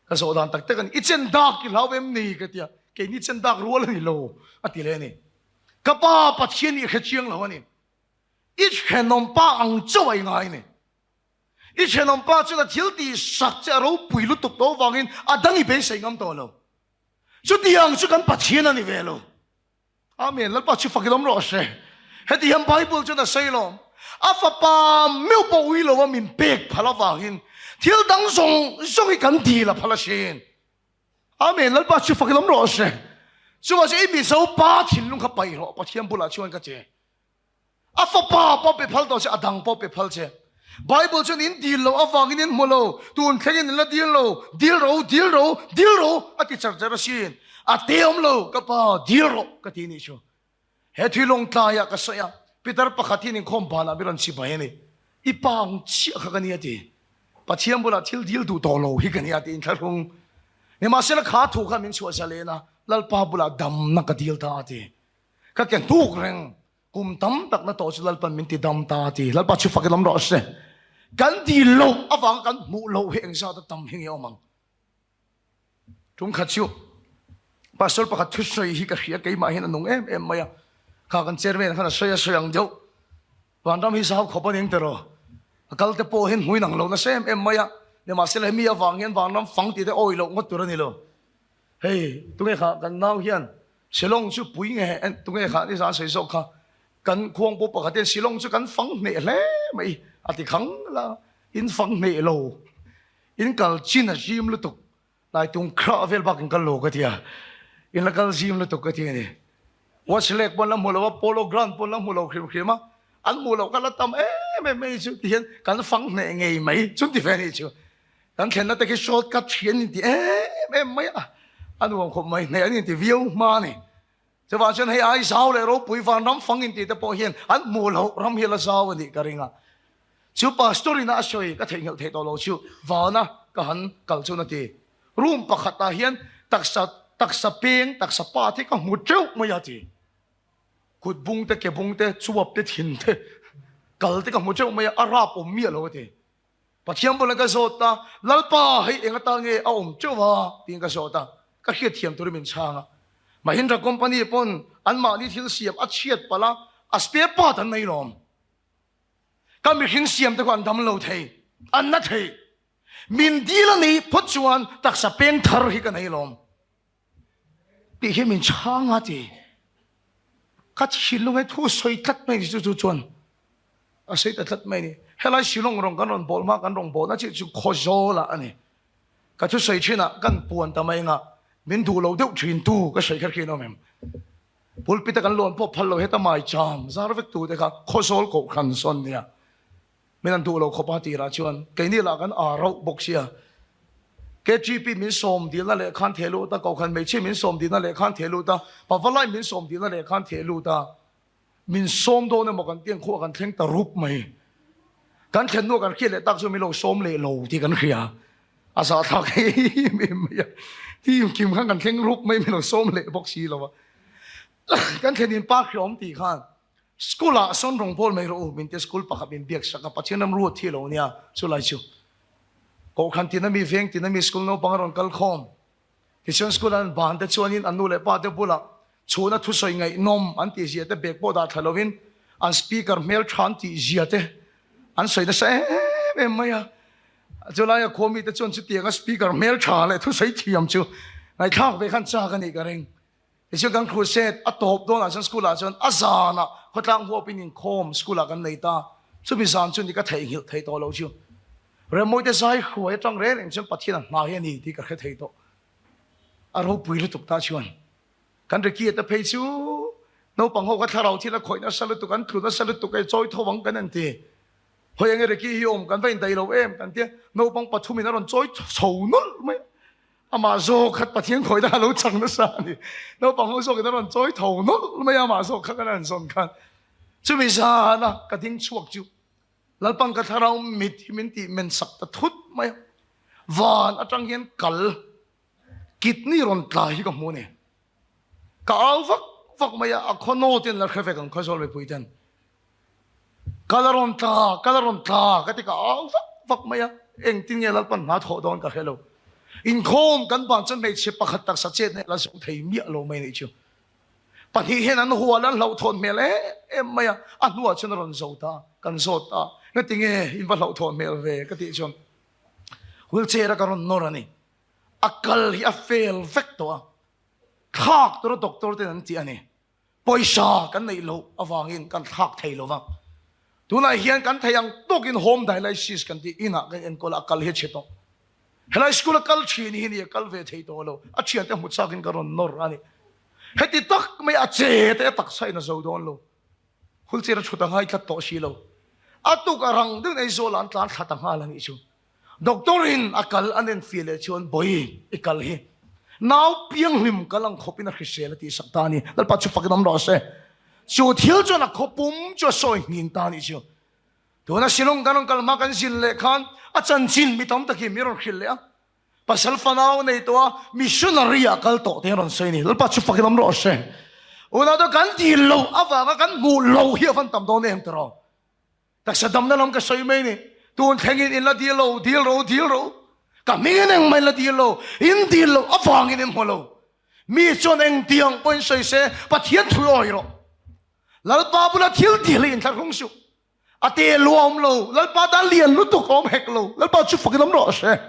Ka zawh dan tak tak a ni, i chen dak i hlau em ni? ka ti a, keini chen dak rual a ni lo a ti leh a ni. Ka pa Pathian i hre chiang lo a ni, i thenawm pa ang chauh a i ngai a ni. I thenawm pa chuan a thil tih sak che a ropui lutuk tawh avangin a dang i beisei ngam tawh lo. Chutiang chu kan Pathian a ni ve lo. Amen. Lalpa chu fakin awm rawh se. Heti hian Bible chuan a sawi lawm. A fapa meuh pawh ui lo a min pek phal avangin thil dang zawng zawng hi kan dil a phal asin. Amen. Lalpa chu fakin awm rawh se. Chuvah chuan i Mizo pa thinlung kha paih rawh Pathian bulah chuan ka che. A fapa pawh pe phal tawh che, a dang pawh pe phal che. Bible chuan in dil loh avangin in hmu lo, tun thlengin in la dil lo, dil ro, dil ro, dil ro a ti char char asin. A te awm lo, ka pa, dil rawh ka ti nih chu. He thui lawngtlaiah ka sawi a, Peter pakhat hian inkhawm banah mi rawn chibai a ni. I pa ang chiah kha ka ni a ti. Pathian bulah thil dil duh tawh lo hi ka ni a tiin thlahrung. Nimahsela kha thu kha min chhuah zalen a, Lalpa bulah damna ka dil ta a ti. Ka ke hnuk reng. Kum tam tak na tawh chu Lalpan min ti dam ta ti. Lalpa chu fakin awm rawh se. Kan dil loh avanga kan hmuh loh hi engzat a tam hi nge awm ang. Tum khat chu Pastor pakhat thusawi hi ka hria keimah hian a nung em em mai a. Kha kan chairman khan a sawi a sawi ang deuh. Vanram hi zau khawp a ning tiraw. A kal te pawh hian hmuin ang lo nasa em em mai a. Nimahsela hemi avang hian vanram fang tih te awi loh ngawt tur a ni lo. Hei tunge kha kan nau hian Shillong chu pui nge en tunge kha nizan sawi zawk kha kan khuang pawh pakhat hian Shillong chu kan fang hneh hle mai a ti khang la in fang hneh lo in kal chin a zim lutuk lai tung khrah vel bak in kal lo ka tia in la kal zim lutuk ka ti a ni Watch lake pawn la hmu lo a Polo ground pawn la hmu lo hrim hrim a an hmuh loh kha la tam em em mai chu ti hian kan fang hneh ngei mai chun ti ve a nih chu. Kan thlenna te khi short cut hri an inti em em mai a, a nuam khawp mai, hneh an inti viau hma a ni. Chuvang chuan hei ai zau leh ropui vanram fang inti te pawh hian an hmuh loh ram hi a la zau a nih ka ring a. Chu pastor ina a sawi ka theihnghilh theih tawh lo chu vana ka han kal chuan a ti. Room pakhat ah hian taksa taksa peng taksa pa te ka hmu teuh mai a ti. Kut bung te ke bung te chuap te thin te kal te ka hmu teuh mai a, a rap awm miah lo a ti. Pathian bulah ka zawt a, Lalpa, hei eng atan nge a awm teuh a? tiin ka zawt a, ka hriatthiam turin min chhang a. Mahindra company pawn anmahni thil siam a chhiat palh a, a spare part an nei lawm. Ka mihring siam te kha an dam lo thei, an na thei. Min dil a nih phawt chuan taksa peng thar hi ka nei lawm. Tih hi min chhang a ti. Ka thinlung hi thu sawi tlat mai ni chu chu chuan a sawi ta tlat mai ni. Helai Shillong rawng kan rawn bawl hma kan rawn bawlna chiah chu Khawzawl ah a ni. Ka thu sawi thin ah kan puan ta mai anga min duh lo deuh thin tu ka sawi kher khi an awm em. Pulpit a kan lawn pawh phal lo heta mai cham zar vek tu te kha Khawzawl kohhran sawn nia. Min an duh lo khawp a tirah chuan keini lah kan aa rauh bawk sia. KGP min sawm dilna leh khan theh lut a, Kohhran hmeichhia min sawm dilna leh khan theh lut a, Pavalai min sawm dilna leh khan theh lut a. Min sawm dawn emaw kan tiang khuah kan thleng ta rup mai. Kan thlen hnuah kan hriat leh tak chu min lo sawm leh lo tih kan hria. A zahthlak em em mai a. Team kim khan kan thleng rup mai min lo sawm leh bawk si lo a. Kan thlen in park hi a awm tih khan School ah sawn rawng bawl mai rawh u, min te school pakhat min biak sak a, Pathian ram ruat hi lo nia, chulai chu Kohhran tin ami, veng tin ami school naupang a rawn kal khawm. Tichuan school an ban te chuanin an nu leh pa te bulah chhuna thusawi ngaihnawm an tih zia te bag pawh dah thla lovin an speaker hmel tha an tih zia te an sawi nasa em em mai a. Chulaia khua mite chuan chutianga speaker hmel tha leh thusawi thiam chu ngaihthlak ve khan chak a nih ka ring. Tichuan kan crusade a tawp dawnah chuan school ah chuan a zanah khawtlang huapin inkhawm school ah kan nei ta. Chumi zan chu ni ka theihnghilh thei tawh lo chu. Remmawite zai hruai atang reng reng chuan Pathian a hna hi a ni tih ka hre thei tawh. A ropui lutuk ta chuan kan Ricky te phei chu naupang ho kha thlarau thil a khawih nasa lutuk, an tlu nasa lutuk e, chawi tho ang kan an ti. Hawi enge Ricky hi awm kan va indaih lo em kan tia naupang pathumin a rawn chawi chho nawlh mai a. Amah zawk khat Pathian khawihna a lo chang nasa a ni. Naupang ho zawkin a rawn chawi tho nawlh mai a, amah zawk kha kan han zawn khan. Chumi zana ka ding chhuak chu Lalpan ka thlarau mit hi min tih men sak ta thut mai a. Van atang hian kal kidney rawn tla hi ka hmu a ni. Ka au vak vak mai a, a khaw naw ten la hre vek ang Khawzawl mipui ten. Kal a rawn tla, kal a rawn tla ka ti ka au vak vak mai a, engtin nge Lalpan hna thawh dawn ka hre lo. Inkhawm kan ban chuan hmeichhe pakhat taksa chet na la zo thei miah lo mai nih chu. Pahnih hian an hual an hlauhthawn hmel em em mai a, a hnuah chuan a rawn zo ta, kan zawt ta, ngati nge in va hlauhthawn hmel ve ka tih chuan wheelchair a ka rawn nawr a ni. A kal hi a fail vek tawh a, thlak tura doctor ten an ti a ni. Pawisa kan neih loh avangin kan thlak thei lo va, tunah hian kan thei ang tawkin home dialysis kan tih inah kan enkawl a, a kal hi a chhe tawh. Helai school a kal thin hi ni a kal ve thei tawh lo, a thiante hmu chakin ka rawn nawr a ni. Heti tak mai a che te a taksa in a zo dawn lo. Wheelchair a thut a ngai tlat tawh si lo. A tuk a rang deuhin Aizawl ah an tlan thla ta nghal a nih chu. Doctor in a kal an enfiah leh chuan Bawi i kal hi nau pianghlim kal ang khawpin a hrisel a tihsak ta a ni. Lalpa chu fakin awm rawh se. Chu thil chuan a khaw pum chu a sawi nghing ta a nih chu. Tuna Shillong kan rawn kal hma kan zin leh khan a chanchin mi tam takin mi rawn hrilh leh a. Pasal fanau nei tawh a missionary ah kal tawh te an rawn sawi a ni. Lalpa chu fakin awm rawh se. Unau te kan dil loh avanga kan hmuh loh hi a van tam dawn em tiraw? Taksa damna lam ka sawi mai ni. Tun thlengin in la dil lo, dil ro, dil ro. Ka hmingin engmah in la dil lo, in dil loh avangin in hmu lo. Mi chuan engtiang pawhin sawi se, Pathian thu awi rawh. Lalpa bula thil dil hi inthlahrung suh. A te lu a awm lo, Lalpa tan lian lutuk a awm hek lo. Lalpa chu fakin awm rawh se.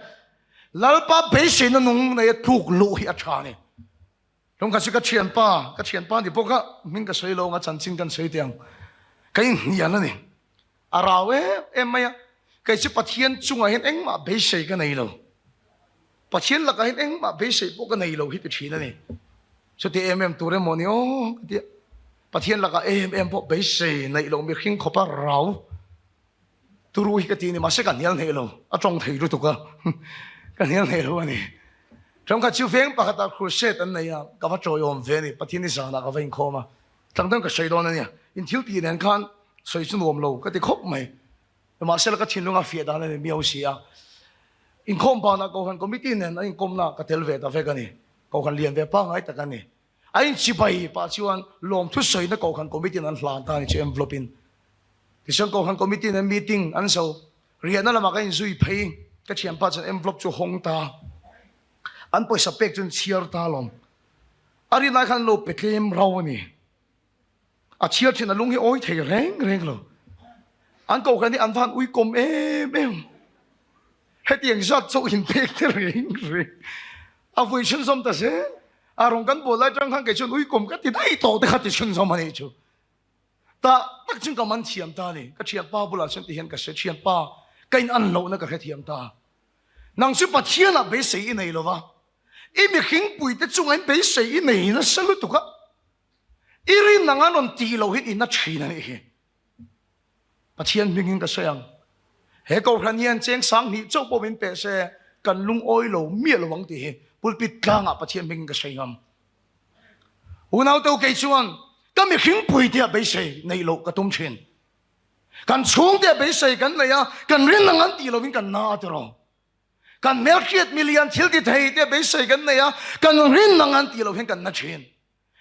Lalpa beiseina nung nei a tluk luh hi a tha a ni. Tlawng kha chu ka thianpa, ka thianpa ni bawk a, hming ka sawi lo ang a chanchin kan sawi teh ang. Ka inhnial a ni. A rau em em mai a, kei chu Pathian chungah hian engmah beisei ka nei lo. Pathian lakah hian engmah beisei pawh ka nei lo hi ti thin a ni. Chuti em em tur emaw ni aw ka ti a. Pathian lakah em em pawh beisei neih loh mihring khawpa rau. Turu hi ka ti a ni, mahse ka hnial hneih lo, a tawng thei lutuk a, ka hnial hneih lo a ni. Ṭangkhat chu veng pakhatah crusade an nei a, ka va tawiawm ve a ni, Pathian i zanah ka va inkhawm a, tlangdang ka sawi dawn a nia, in thil tih nen khan sawi chu nuam lo ka ti khawp mai, mahse la ka thinlung a fiah dan a ni miau si a, inkhawm banah Kohhran committee nen an inkawmna ka tel ve ta vek a ni, Kohhran lian ve pangngai tak a ni. A inchibai pah chuan lawmthu sawina Kohhran Committee in an hlan ta a ni chu envelope in. Tichuan Kohhran Committee nen meeting an zo. Riahna lamah ka inzui phei. Ka thianpa chuan envelope chu hawng ta. An pawisa pek chu an chhiar ta alawm. A rin lai khan an lo pe tlem rau a ni. A chhiar thin a lung hi awi thei reng reng lo. An kohhran hi an van uikawm em em. Hetiang zat chauh in pek te reng reng. A vui chhunzawm ta zel. A rawn kan bual lai tang khan kei chuan uikawm ka ti daih tawh te kha ti chhunzawm a nih chu. Tah tak chuan ka man thiam ta a ni. Ka thianpa bulah chuan ti hian ka hre thianpa ka in an lohna ka hrethiam ta. Nang chu Pathianah beisei i nei lova. I mihringpui te chungah in beisei i nei nasa lutuk a. I rin ang an rawn tih loh hi in a thin a nih hi. Pathian hmingin ka sawi ang. He kohhran hian cheng 2000 chauh pawh min pe se kan lungawi lo miah lo ang tih hi pulpit tlangah Pathian hmingin ka sawi ngam. Unaute kei chuan ka mihringpui tia beisei neih loh ka tum thin. Kan chhungte beisei kan nei a, kan rin ang an tih lovin kan na a tiraw. Kan hmelhriat milian thil ti thei tia beisei kan nei a, kan rin ang an tih loh hian kan na thin.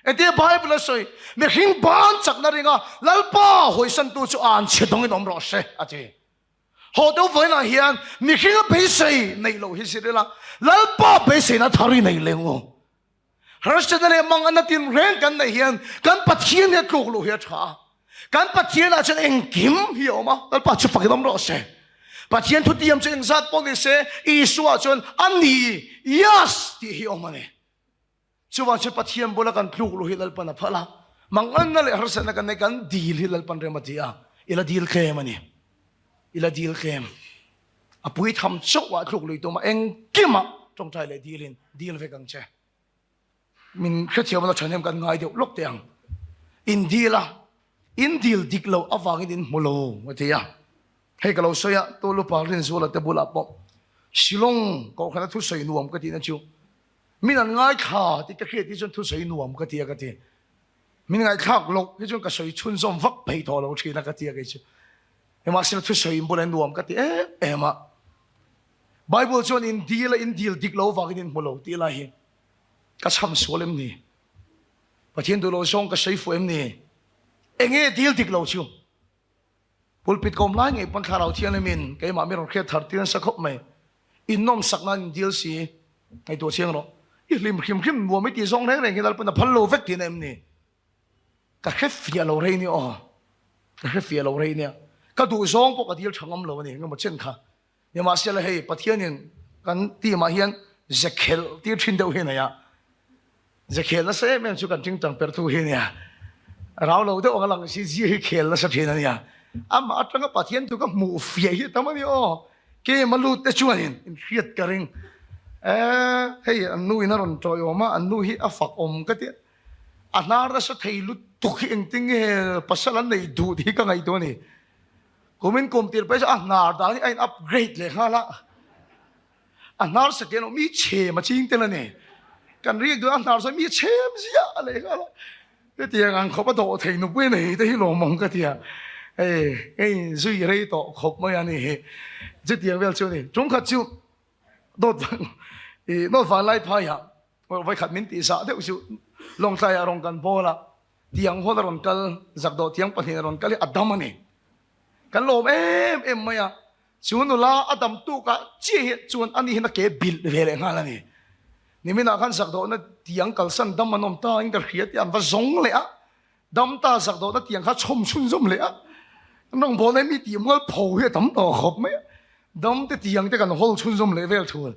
Engtia Bible a sawi, Mihring ban chakna ringa Lalpa hawisantu chu an chhe dawngin awm rawh se, a ti. Haw deuh vawiinah hian mihringa beisei neih loh hi zir ila, Lalpa beiseina thar i nei leng u. Harsatna leh manganna tinreng kan neih hian kan Pathian hi a tluk loh hi a tha a. Kan Pathianah chuan engkim hi a awm a, Lalpa chu fakin awm rawh se. Pathian thutiam chu engzat pawh ni se, Isua chuan a ni, yes, tih hi a awm a ni. Chuvang chu Pathian bula kan tluk luh hi Lalpan a phal a, manganna leh harsatna kan nei kan dil hi Lalpan rem a ti a, i la dil tlem a ni. I la dil tlem. A pui tham chauh ah tluk lui tum a, engkimah tawngtai leh dilin dil vek ang che. Min hrethiam a la thahnem kan ngai deuh lawk teh ang. In dil a, in dil dik loh avangin in hmu lo a ti a. Hei ka lo sawi a, Tulupa Rinzuala te bulah pawh Shillong kohhrana thusawi nuam ka tihna chu. Min an ngaithla tih ka hriat hi chuan thusawi nuam ka ti a ka ti. Min ngaihthlak loh hi chuan ka sawi chhunzawm vak peih tawh lo thin a ka ti a kei chu. Nimahsela thusawi in bulah nuam ka ti em em a. Bible chuan in dil a in dil dik lo vangin in hmu lo tih lai hi ka chham sual em ni? Pathian duh lo zawng ka sawi fuh em ni? Enge dil dik lo chu? Pulpit kawm lai ngei pawn Thlarau Thianghlimin keimah mi rawn hriat thar tir nasa khawp mai. In nawmsak nan in dil si. Ngaihtuah chiang rawh. I hlim hrim hrim nuam i tih zawng reng reng hi Lalpan a phal lo vek tihna em ni? Ka hre fiah lo rei nia aw. Ka hre fiah lo rei nia. Ka duh zawng pawh ka dil tha ngam lo a ni. Engemaw chen kha. Nimahsela hei Pathianin kan team ah hian ze khelh tir thin deuh hi a nei a, ze khel nasa em em chu kan tingtang perhtu hi a nia. Rau lo deuh ang a lang si zia hi khel nasa thin a nia. Amah atanga Pathian chu ka hmuh fiah hi a tam a ni aw. Kem a lut te chuanin in hriat ka ring. Eh hei an nu in a rawn tawiawm a, an nu hi a fak awm ka tia. A hnar nasa thei lutuk hi engtin nge pasal an neih duh tih hi ka ngaihtuah a ni. Kumin kum tir pawh hi chu a hnar dan hi a in upgrade leh nghal a, a hnar saken awm mi chhem a ching tel a ni. Kan riak duh a hnar sawi mi chhem ziah a leh nghal a, hetiang ang khawp a dawh thei nupui nei te hi lawmawm ka ti a, hei hei zui rei tawh khawp mai a ni hi, chutiang vel chu a ni. Ṭum khat chu dawt ih dawt vanlai phaiah vawikhat min tih zah deuh chu Lawngtlaiah rawn kan bawl a, Tiang hual a rawn kal, zakdawh tiang pahnih a rawn kal hi a dam a ni. Kan lawm em em mai a, chu nula a dam tukah chiah hi chuan ani hian a ke bilh ve leh nghal a ni. Niminah khan zakdawhna tiang kalsan dam an awm ta in ka hria tih an va zawng leh a, dam ta zakdawhna tiang kha chhawm chhunzawm leh a, an rawngbawlna hi mi tih mual pho hi a tam tawh khawp mai a, dam te tiang te kan hawl chhunzawm leh vel thul.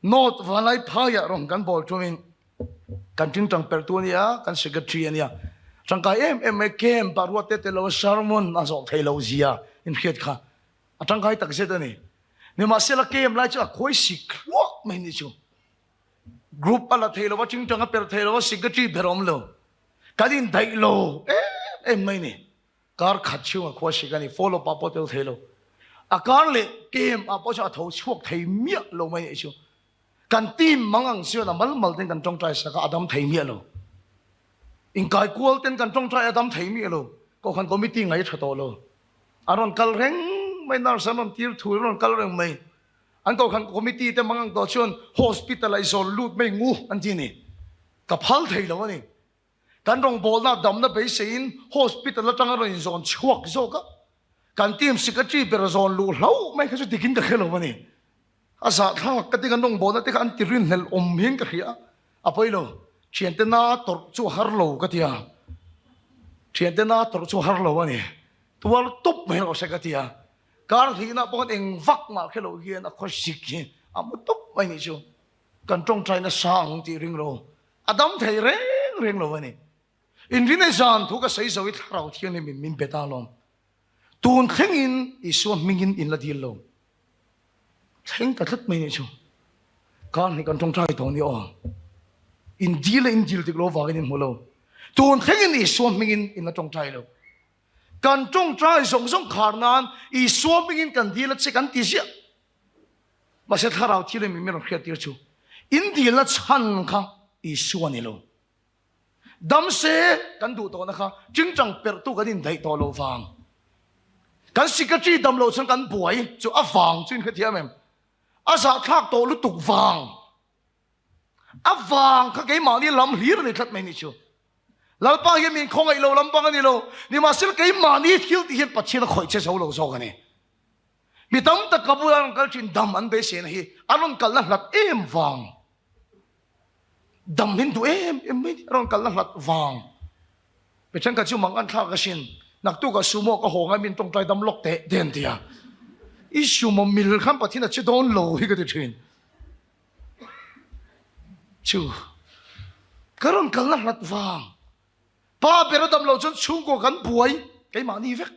North Vanlai phaiah rawn kan bawl tumin kan tingtang perhtu a nia, kan secretary a nia. Tangkai em em mai camp ah ruat te te lo sermon a zawh thei lo zia in hriat kha a tangkai tak zet a ni. Nimahsela camp lai chu a khawi sik hluah mai ni chu. Group a la thei lo va, tingtang a perh thei lo va, secretary ber a awm lo. Kan indaih lo em em mai ni. Kar khat chhunga khua sik a ni, follow pa pawh tel thei lo. A kar leh kem ah pawh chuan a tho chhuak thei miah lo mai nih chu. Kan team mang ang chuan a mal mal ten kan tawngtai sak a, a dam thei miah lo. Inkai kual ten kan tawngtai a dam thei miah lo. Kohhran committee ngai tha tawh lo. A rawn kal reng mai, nurse an rawn tir thu an rawn kal reng mai. An kohhran committee te mang ang tawh chuan hospital ah i zawn lut mai ngu an ti a ni. Ka phal thei lo a ni. Kan rawngbawlna damna beiseiin hospital atanga rawn inzawn chhuak zawk a, kan team secretary ber zawn luh hlauh mai kha chu dikin ka hre lo a ni. A zahthlak ka ti kan rawngbawlna te kha an ti rinhlelh awm hian ka hria a, a pawi lo. Thiante na tawrh chu a har lo ka ti a, thiante na tawrh chu a har lo a ni. Tuar tawp mai rawh se ka ti a, kar hlihna pawh khan eng vak mah hre lo hian a khawsik hi a mu tawp mai nih chu. Kan tawngtai nasa ang tih ring lo, a dam thei reng reng lo a ni. Inrinei zan thu ka sawi zo i Thlarau Thianghlim in min bet a lawm. Tun thlengin Isua hmingin in la dil lo. Thleng ta tlat mai nih chu. Kar hnih kan tawngtai tawh ni aw. In dil a in dil dik lo vangin in hmu lo. Tun thlengin Isua hmingin in la tawngtai lo. Kan tawngtai zawng zawng khar nan Isua hmingin kan dil a che kan ti ziah. Mahse thlarau thil in min rawn hriat tir chu in dilna chhan kha Isua ni lo. Dam se kan duh tawhna kha tingtang perhtu kan indaih tawh lo vang. Kan secretary dam loh chuan kan buai chu a vang chu in hrethiam em? A zahthlak tawh lutuk vang. A vang kha keimahni lam hlir a ni tlat mai ni chu. Lalpa hian min khawngaih lo lampang a ni lo. Nimahsela keimahni thil tih hian Pathian a khawih che zo lo zawk a ni. Mi tam tak ka bula rawn kal thin dam an beiseina hi an rawn kalna hlat em vang. Dam hin duh em em mai a rawn kalna hlat vang. Mi thenkhat chu mang an thlak asin naktukah sumo ka haw ngai min tawngtai dam lawk teh te an ti a. I sumo mil khan Pathian a che dawn lo hi ka ti thin. Chu ka rawn kalna hlat vang. Pa ber a dam lo chuan chhungkaw kan buai keimahni vek.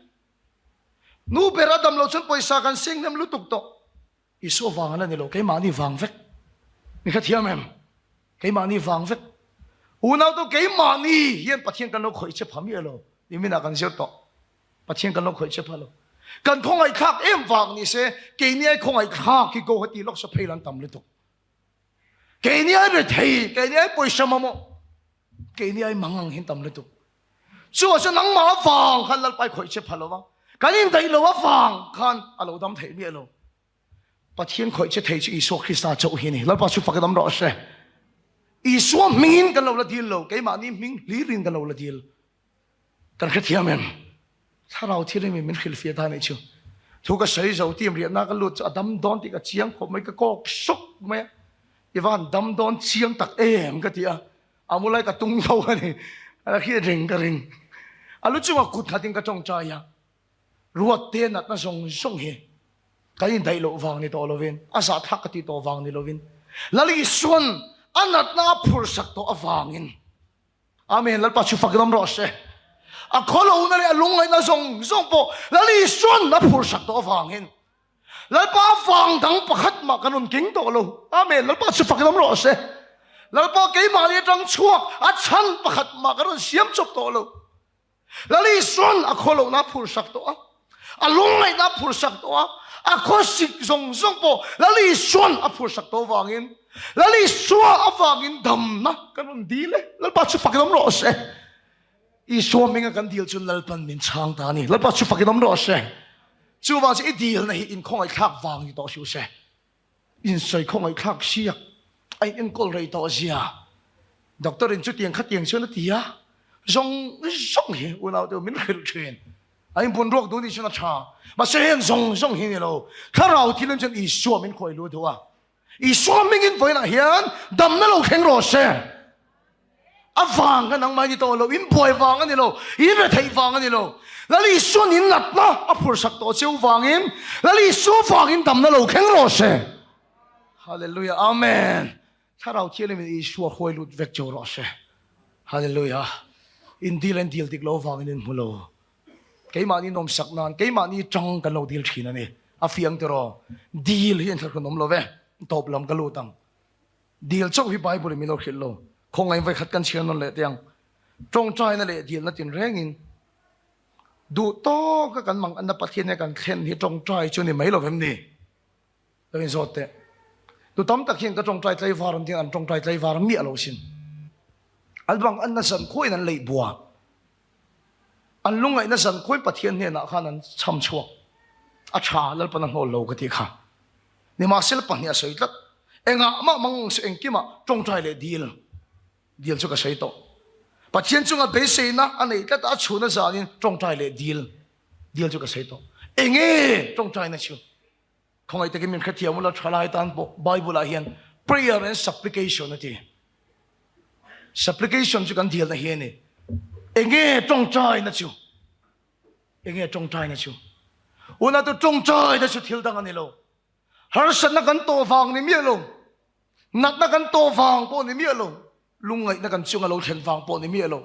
Nu ber a dam loh chuan pawisa kan seng hnem lutuk tawh. Isua vang an la ni lo, keimahni vang vek. Mi hrethiam em? Keimahni vang vek. Unau tu keimahni hian Pathian kan lo khawih che pha miah lo. Niminah kan zir tawh. Pathian kan lo khawih che pha lo. Kan khawngaihthlak em vang ni se, keini ai khawngaihthlak hi go heti lawk sa phei lan tam lutuk. Keini ai rethei, keini ai pawisa mamawh, keini ai mang ang hin tam lutuk. Chu ah chuan nangmah avang khan Lalpa i khawih che pha lo va, kan indaih lo avang khan a lo dam theih miah lo. Pathian khawih che thei chu Isua Krista chauh hi a ni. Lalpa chu fak dam rawh se. Isua hmingin kan lo la dil lo, keimahni hming hlirin kan lo la dil. Kan hrethiam em? Thlarau thil in min hrilhfiah ta nih chu. Thu ka sawi zo team riahna ka lut chu a dam dawn tih ka chiang khawp mai, ka kawk suk mai a. I van dam dawn chiang tak em ka ti a. A mu lai ka tung tho a ni. A hriat reng ka ring. A lu chungah kut nghatin ka tawngtai a. Ruat te natna zawng zawng hi kan indaih loh vang ni tawh lovin, a zahthlak ka tih tawh vang ni lovin, Lal Isuan a natna a phurhsak tawh avangin, Amen, Lalpa chu fak dam rawh se. A khawlohna leh a lungngaihna zawng zawng pawh Lal Isuan a phurhsak tawh avangin, Lalpa vang dang pakhat mah kan rawn keng tawh lo. Amen, Lalpa chu fak dam rawh se. Lalpa keimahni atang chhuak a chhan pakhat mah kan rawn siam chawp tawh lo. Lal Isuan a khawlohna a phurhsak tawh a, a lungngaihna a phurhsak tawh a, a khawsik zawng zawng pawh Lal Isuan a phurhsak tawh avangin, Lal Isua avangin damna kan rawn dil e. Lalpa chu fakin awm rawh se. Isua hminga kan dil chu Lalpan min chhang ta a ni. Lalpa chu fakin awm rawh se. Chuvang chu i dilna hi inkhawngaihthlak vang ni tawh suh se. Insawi khawngaihthlak siak a in enkawl rei tawh zia doctor in chutiang khatiang chuan a ti a, zawng zawng hi unau te min hrilh thin. A inbun ruak duh nih chuan a tha, mahse heng zawng zawng hi ni lo, thlarau thil in chuan Isua min khuai lu duh a, Isua hmingin vawiinah hian damna lo thleng rawh se. A vang kha nangmah ni tawh lo, in buai vang a ni lo, in retheih vang a ni lo. Lal Isua'n in natna a phurhsak tawh cheu vangin, Lal Isua vangin damna lo thleng rawh se. Hallelujah, Amen. Thlarau Thianghlim in Isua huai lut vek cheu rawh se. Hallelujah. In dil an dil dik lo vangin in hmu lo. Keimahni nawmsak nan, keimahni tang kan lo dil thin a ni. A fiang tiraw? Dil hi an thlahrun awm lo ve. Tawp lam ka lut ang. Dil chauh hi Bible in min lo hrilh lo. Khawngaih vawikhat kan chhiar nawn leh teh ang. Tawngtaina leh dilna tinrengin duh tawka kan manganna Pathian he kan thlen hi tawngtai chu ni mai lo vem ni? Lo inzawt teh. Tu tam tak hian ka tawngtai tlaivar an tiin an tawngtai tlaivar miah lo sin. An manganna zan khuain an leih bua. An lungngaihna zan khuain Pathian hnenah khan an chham chhuak. A tha, Lalpan a hnawl lo ka tih kha. Nimahsela pahnih a sawi tlat. Engah mah mang su engkimah tawngtai leh dil dil chu ka sawi tawh. Pathian chunga beiseina a nei tlat a, a chhuna zanin tawngtai leh dil dil chu ka sawi tawh. Enge tawngtaina chu? Khawngaih takin min hrethiam ula thalai tan pawh Bible ah hian prayer and supplication a ti. Supplication chu kan dilna hi a ni. Enge tawngtaina chu? Enge tawngtaina chu? Una tu tawngtaina chu thil dang a ni lo. Harsatna kan tawh vang ni miah lo. Natna kan tawh vang pawh ni miah lo. Lungngaihna kan chunga lo thlen vang pawh ni miah lo.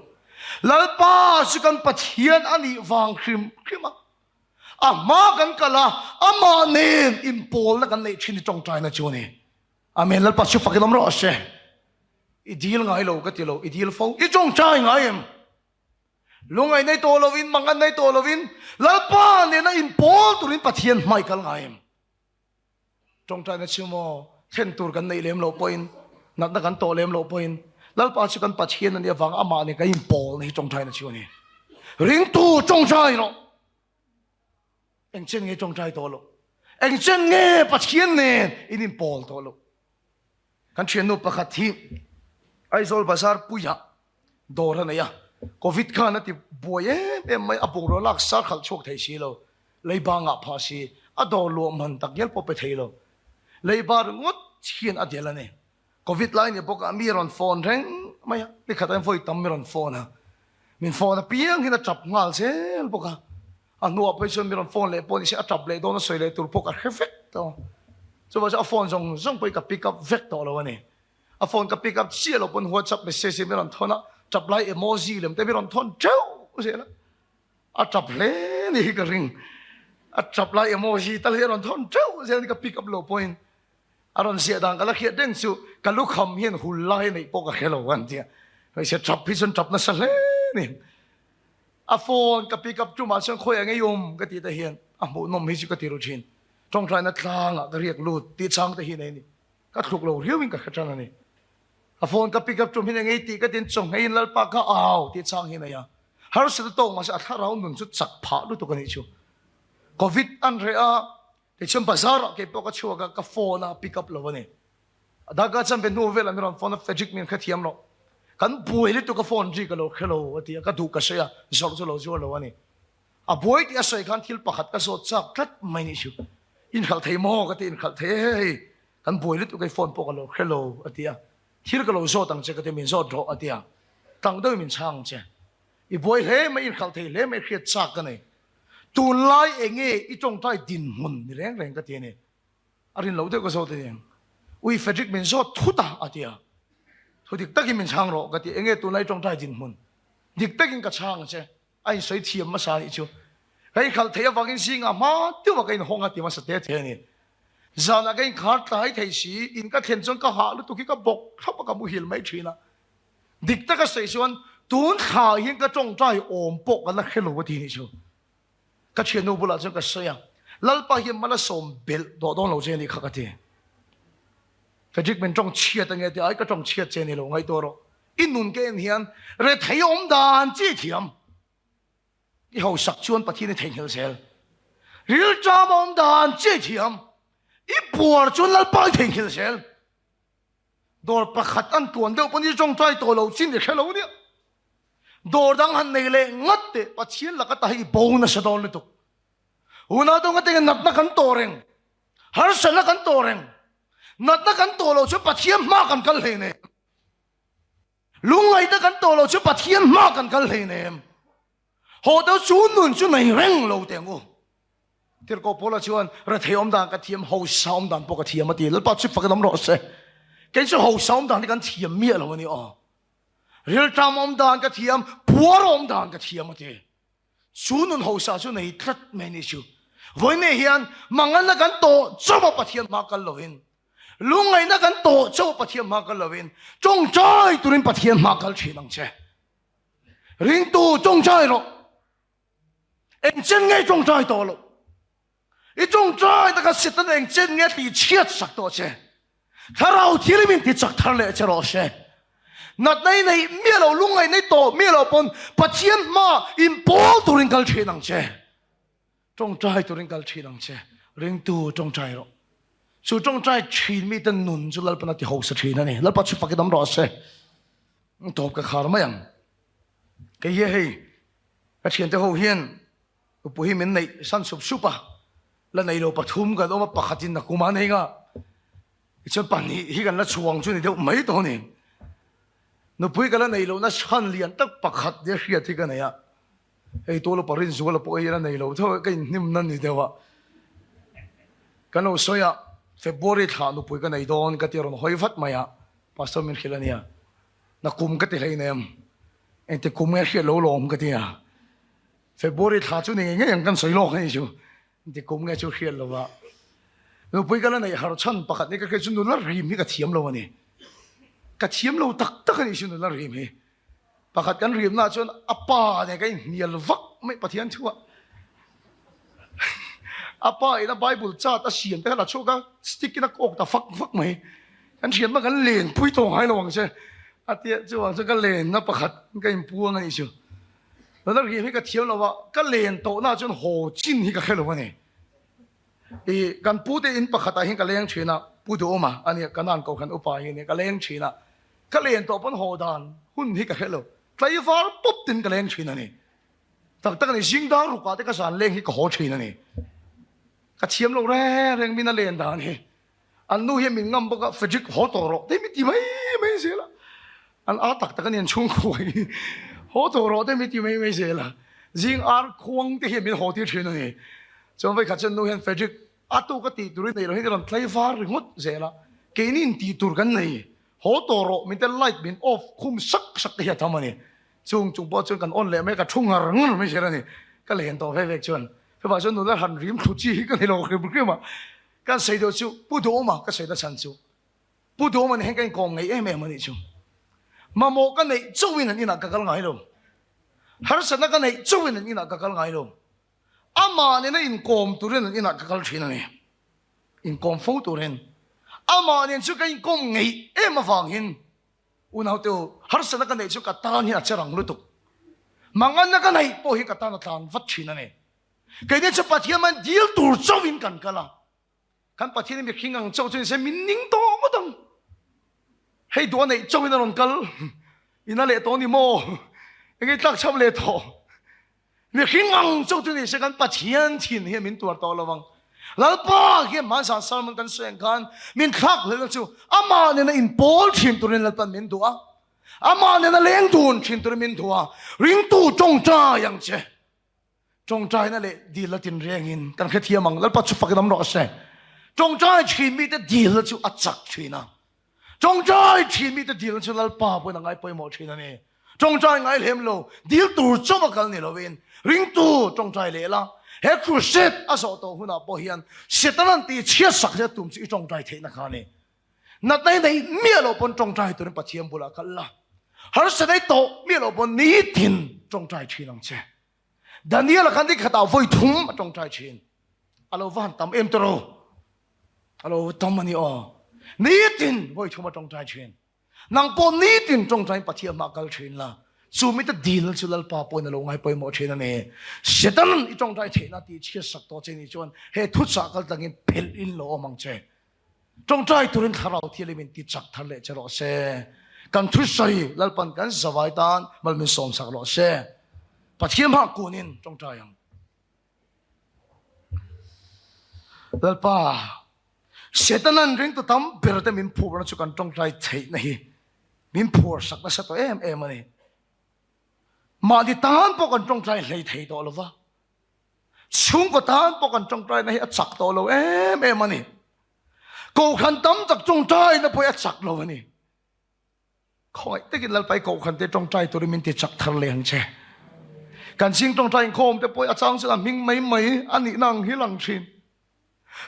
Lalpa chu kan Pathian a nih vang hrim hrim a. A hma kan kal a, amah nen inpawlna kan neih thin hi tawngtaina chu a ni. Amen. Lalpa chu fakin awm rawh se. I dil ngai lo ka ti lo, i dil fo. I tawngtai ngai em? Lungngaih nei tawh lovin, mangan nei tawh lovin, Lalpa nena inpawl turin Pathian hmai kal ngai em? Tawngtaina chu maw thlen tur kan neih lem loh pawhin, natna kan tawh lem loh pawhin, Lalpa chu kan Pathian a nih avanga amah nen kan inpawlna hi tawngtaina chu a ni. Ringtu tawngtai rawh! Engchen nge tawngtai tawh loh? Engchen nge Pathian nen in inpawl tawh loh? Kan thiannu pakhat hi Aizawl Bazar puiah dawr a nei a, Covid khan a ti buai em em mai, a bungraw lak sar khalh chhuak thei si lo, leiba ngah phah si, a dawr luah man tak ngial pawh pe thei lo, leiba ringawt hian a del a ni. Covid lai ni bawkah mi rawn phone reng mai a, nikhat aiin vawi tam mi rawn phone a, min phone apiang hian a tap nghal zel bawk a, a hnuah phei chuan mi rawn phone leh pawh ni se a tap leh dawn a sawi leh tur pawh ka hre vek tawh a, chuvang chuan a phone zawng zawng pawh hi ka pick up vek tawh lo a ni. A phone ka pick up chiah lo pawn WhatsApp message hi min rawn thawn a, tap lai emoji lem te min rawn thawn teuh zel a, a tap hle ni hi ka ring. A tap lai emoji tal hi a rawn thawn teuh zel a ni ka pick up lo pawhin a rawn ziah dan ka la hriat reng chu ka lukham hian hul lai neih pawh ka hre lo an tia. Hmeichhe tap hi chuan tap nasa hle ni. A phone ka pick up tumah chuan khawi ang ei awm ka tih te hian a hmuhnawm hi chu ka ti ru thin. Tawngtaina tlangah ka riak lut tih chang te hi nei a ni. Ka thluk lo riauin ka hre tan a ni. Ka phone ka pick up tum hin engei tih ka tin chawnghei in Lalpa ka au tih chang hi nei a. Harsat a tawk mahse a thlarau nun chu chak phah lutuk a nih chu. Covid an reh a, tichuan bazar ah keipawh ka chhuak a, ka phone a pick up lo a ni. A daka chuan be hnu velah min rawn phone a, Fredrick min hrethiam loh. Kan buai lutuk a phone ri ka lo hre lo a ti a, ka duh ka sawi a, zawrh chu lo zuar lo a ni. A buai tih a sawi khan thil pakhat ka zawt chak tlat mai nih chu. Inkhalh thei maw ka ti, inkhalh thei e hei, kan buai lutuk hei phone pawh ka lo hre lo a ti a, thil ka lo zawt ang che ka ti, min zawt rawh a ti a, tang deuhin min chhang ang che. I buai hle mai, inkhalh thei hle mai hriat chak ka nei. Tunlai enge i tawngtai dinhmun ni reng reng ka ti a ni. A rin loh deuh ka zawt a ni. Ui Frederick min zawt thut a, a ti a. Thu dik takin min chhang rawh ka ti, enge tunlai tawngtai dinhmun? Dik takin ka chhang ang che. A insawi thiam hmasa a nih chu. Ka inkhalh theih avangin zingah hma deuhah ka inhawng a ti hmasa te te a ni. Zanah ka inkhar tlai thei si, in ka thlen chuan ka hah lutuk hi ka bawk thlap a ka muhil mai thin a. Dik taka sawi chuan tun thla hian ka tawngtai awm pawh ka la hre lo a ti nih chu. Ka thiannu bulah chuan ka sawi a, Lalpa hian mal a sawm belh dawh dawn lo che a nih kha ka ti. Frederick min tawng chhiat ange ti ai ka tawng chhiat che ni lo ngaihtuah rawh. I nun ka en hian rethei awm dan chi thiam. I hausak chuan Pathian i theihnghilh zel. Rilṭam awm dan chi thiam. I puar chuan Lalpa i theihnghilh zel. Dawr pakhat an tuan deuh pawn i tawngtai tawh lo chin i hre lo nia. Dawr dang han nei leh ngat teh Pathian laka ta hi i bo nasa dawn lutuk. Unau dawng atangin natna kan tawh reng, harsatna kan tawh reng, natna kan tawh loh chuan Pathian hma kan kal hleinem. Lungngaihna kan tawh loh chuan Pathian hma kan kal hleinem. Haw deuh chu nun chu nei reng lo teh ang u. Tirhkoh Paula chuan, Rethei awm dan ka thiam, hausa awm dan pawh ka thiam a ti. Lalpa chu fak in awm rawh se. Kei chu hausa awm dan hi kan thiam miah lo a ni aw. Rilṭam awm dan ka thiam, puar awm dan ka thiam a ti. Chu nun hausa chu nei tlat mai ni chu. Vawiin hian manganna kan tawh chauh a Pathian hma kal lovin, lungngaihna kan tawh chauh a Pathian hma kal lovin, tawngtai turin Pathian hma kal thin ang che. Ringtu tawngtai rawh. Engchen nge i tawngtai tawh loh? I tawngtai taka Satan engchen nge tih chhiat sak tawh che? Thlarau thil min ti chak thar leh che rawh se. Natna i neih miah loh, lungngaih nei tawh miah loh pawn Pathian hma inpawl turin kal thin ang che. Tawngtai turin kal thin ang che. Ringtu tawngtai rawh. Chu tawngtai thin mite nun chu Lalpan a ti hausa thin a ni. Lalpa chu fak i dam rawh se. Tawp ka khar mai ang. Kei hi hei ka thiante ho hian nupui hi min neih san sup sup a, la nei lo pathum kan awm a, pakhatin nakum a nei nga, tichuan pahnih hi kan la chhuang chu ni deuh mai tawh a ni. Nupui ka la nei lohna chhan lian tak pakhat nia hriat hi ka nei a, hei tuala pa Rinzuala pawh hi la nei lo tho ka inhnimna ni deuh a, kan lo sawi a, February thla nupui ka nei dawn ka ti a rawn hawi vat mai a, Pastor min hrilh a nia. Na kum ka ti hleinem, engti kum nge hriat lo lawm ka ti a. February thla chu ni ngei ngei ang kan sawi lawk anih chu, engti kum nge chu hriat lo a. Nupui ka la neih har chhan pakhat ni ka hriat chu nula rim hi ka thiam lo a ni. Ka thiam lo tak tak a nih chu nula rim hi. Pakhat kan rimna ah chuan a pa nen ka inhnial vak mai Pathian thu ah. A pa in a Bible chart a siam te kha la chhuak a, stick in a kawk ta fak fak mai. Kan thian hma kan len pui tawh ngai lo ang che. A tia chuvang chuan ka lenna pakhat ka inpuang a nih chu. Nula rim hi ka thiam lo a, ka len tawhna ah chuan haw chin hi ka hre lo a ni. I kan pu te in pakhat ah hian ka leng thin a, Pu Duhawma a nia, Kanan Kohhran upa hi a nia, ka leng thin a, ka len tawh pawn haw dan hun hi ka hre lo, tlaivar pawp tin ka leng thin a ni. Tak tak a ni, zing dar ruk ah te ka zan leng hi ka haw thin a ni. Ka thiam lo reng reng min a len dan hi. An nu hian min ngam bawk a, Frederick haw tawh rawh te mi ti mai mai zel a. An a tak tak a ni an chhungkua hi. Haw tawh rawh te mi ti mai mai zel a. Zing ar khuang te hian min haw tir thin a ni. Chuan vawikhat chuan nu hian Frederick a tuk a tih turin neih loh hian i rawn tlaivar ringawt zel a. Keini in tih tur kan nei. Haw tawh rawh min te light min off khum sak sak te hi a tham a ni. Chung chung pawh chuan kan on leh mai a, ka thu ngar ngar mai zel a ni. Ka len tawh vek vek chuan. Chuvang chuan nula han rim thlu chi hi ka nei lo hrim hrim a. Kan sawi deuh chu Pu Duhawma ka sawi na chhan chu Pu Duhawma nen hian ka inkawm ngei em em a nih chu. Mamawh ka neih chauhin an inah ka kal ngai lo. Harsatna ka neih chauhin an inah ka kal ngai lo. Amah nena inkawm turin an inah ka kal thin a ni. Inkawm fo turin. Amah nen chu ka inkawm ngei em avangin. Unaute u, harsatna ka neih chu ka tan hian a che rang lutuk. Manganna ka neih pawh hi ka tan a tlan vat thin a ni. Keini chu Pathian man dil tur chauhin kan kal a. Kan Pathian hi mihring ang chauh chu nise min ning tawh ngawt ang. Hei duh a neih chauhin a rawn kal. Ina leh tawh ni maw? Engei tlak chham leh tawh. Mihring ang chauh chu nise kan Pathian thin hian min tuar tawh lo ang. Lalpa hian hmansan sermon kan sawi ang khan min thlak hlelna chu amah nena inpawl thin turin Lalpan min duh a. Amah nena leng dun thin turin min duh a. Ringtu tawngtai ang che. Tawngtaina leh dil la tinrengin kan hrethiam ang. Lalpa chu fakin awm rawh se. Tawngtai thin mite dilna chu a chak thin a. Tawngtai thin mite dilna chu Lalpa pawhin a ngai pawimawh thin a ni. Tawngtai ngai lem lo, dil tur chawm a kal ni lovin ringtu tawngtai leh la. He crusade a zawh tawh hunah pawh hian Satan an tih chhiat sak zet tum chu i tawngtai theihna kha a ni. Natna i neih miah loh pawn tawngtai turin Pathian bulah kal la. Harsatna i tawh miah loh pawn nitin tawngtai thin ang che. Daniel-a khan nikhatah vawi thum a tawngtai thin. A lo va han tam em tawh A lo tam a ni aw. Nitin vawi thum a tawngtai thin. Nang pawh nitin tawngtain Pathian hmah kal thin la. Chu mite dilna chu Lalpa pawhin a lo ngai pawimawh thin a ni. Satan i tawngtai theihna tih chhiat sak tawh che nih chuan he thuchah kal tlangin phelh in lo awm ang che. Tawngtai turin thlarau thialim in ti chak thar leh che rawh se. Kan thusawi Lalpan kan zavai tan mal min sawm sak rawh se. Pathian hmah kunin tawngtai ang. Lalpa, Setanan ringtu tam ber te min phurna chu kan tawngtai theihna hi min phur sak nasa tawh em em a ni. Mahni tan pawh kan tawngtai hlei thei tawh lova. Chhungkaw tan pawh kan tawngtaina hi a chak tawh lo em em a ni. Kohhran tam tak tawngtaina pawh hi a chak lo a ni. Khawngaih takin Lalpai kohhran te tawngtai turin min ti chak thar leh ang che. Kan chhing tawngtai inkhawm te pawh a chang chuan a hming mai mai a nihna ang hi lang thin.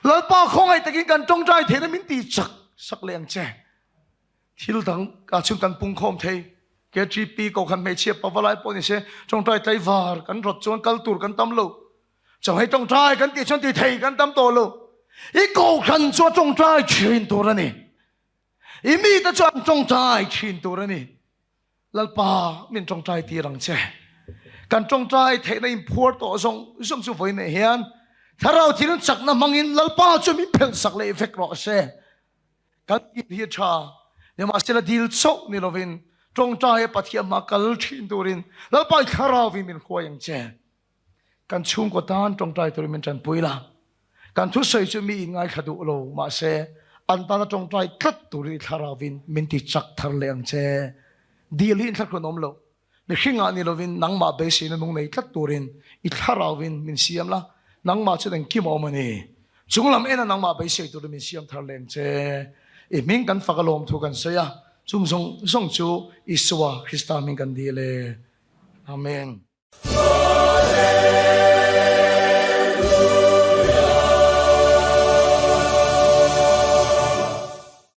Lalpa khawngaih takin kan tawngtai theihna min ti chak sak leh ang che. Thil dang ah chhung kan pung khawm thei. KTP kohhran hmeichhia pavalai pawh ni se tawngtai tlaivar kan rawt chuan kal tur kan tam lo. Chawhmeh tawngtai kan tih chuan ti thei kan tam tawh lo. I kohhran chu a tawngtai thin tur a ni. I mite chu an tawngtai thin tur a ni. Lalpa min tawngtai tir ang che. Kan tawngtai theihna inphuar tawh zawng zawng chu vawi nei hian Thlarau thil chakna hmangin Lalpa chu min phelh sak leh vek rawh se. Kan dil hi a tha, nimahsela dil chauh ni lovin tawngtai a Pathian hma kal thin turin Lalpa i Thlarauin min hruai ang che. Kan chhungkaw tan tawngtai turin min tanpui la. Kan thusawi chu mi in ngaithla duh lo, mahse an tana tawngtai tlat turin i Thlarauin min ti chak thar leh ang che. Dil hi inthlahrun awm loh. Mihringah ni lovin nangmah beiseina nung nei tlat turin i Thlarauin min siam la, nangmah chuan engkim a awm a ni. Chunglam ena nangmah beisei turin min siam thar leng che. I hming kan fak a lawmthu kan sawi a, chung zawng zawng chu Isua Krista hming kan dil e. Amen.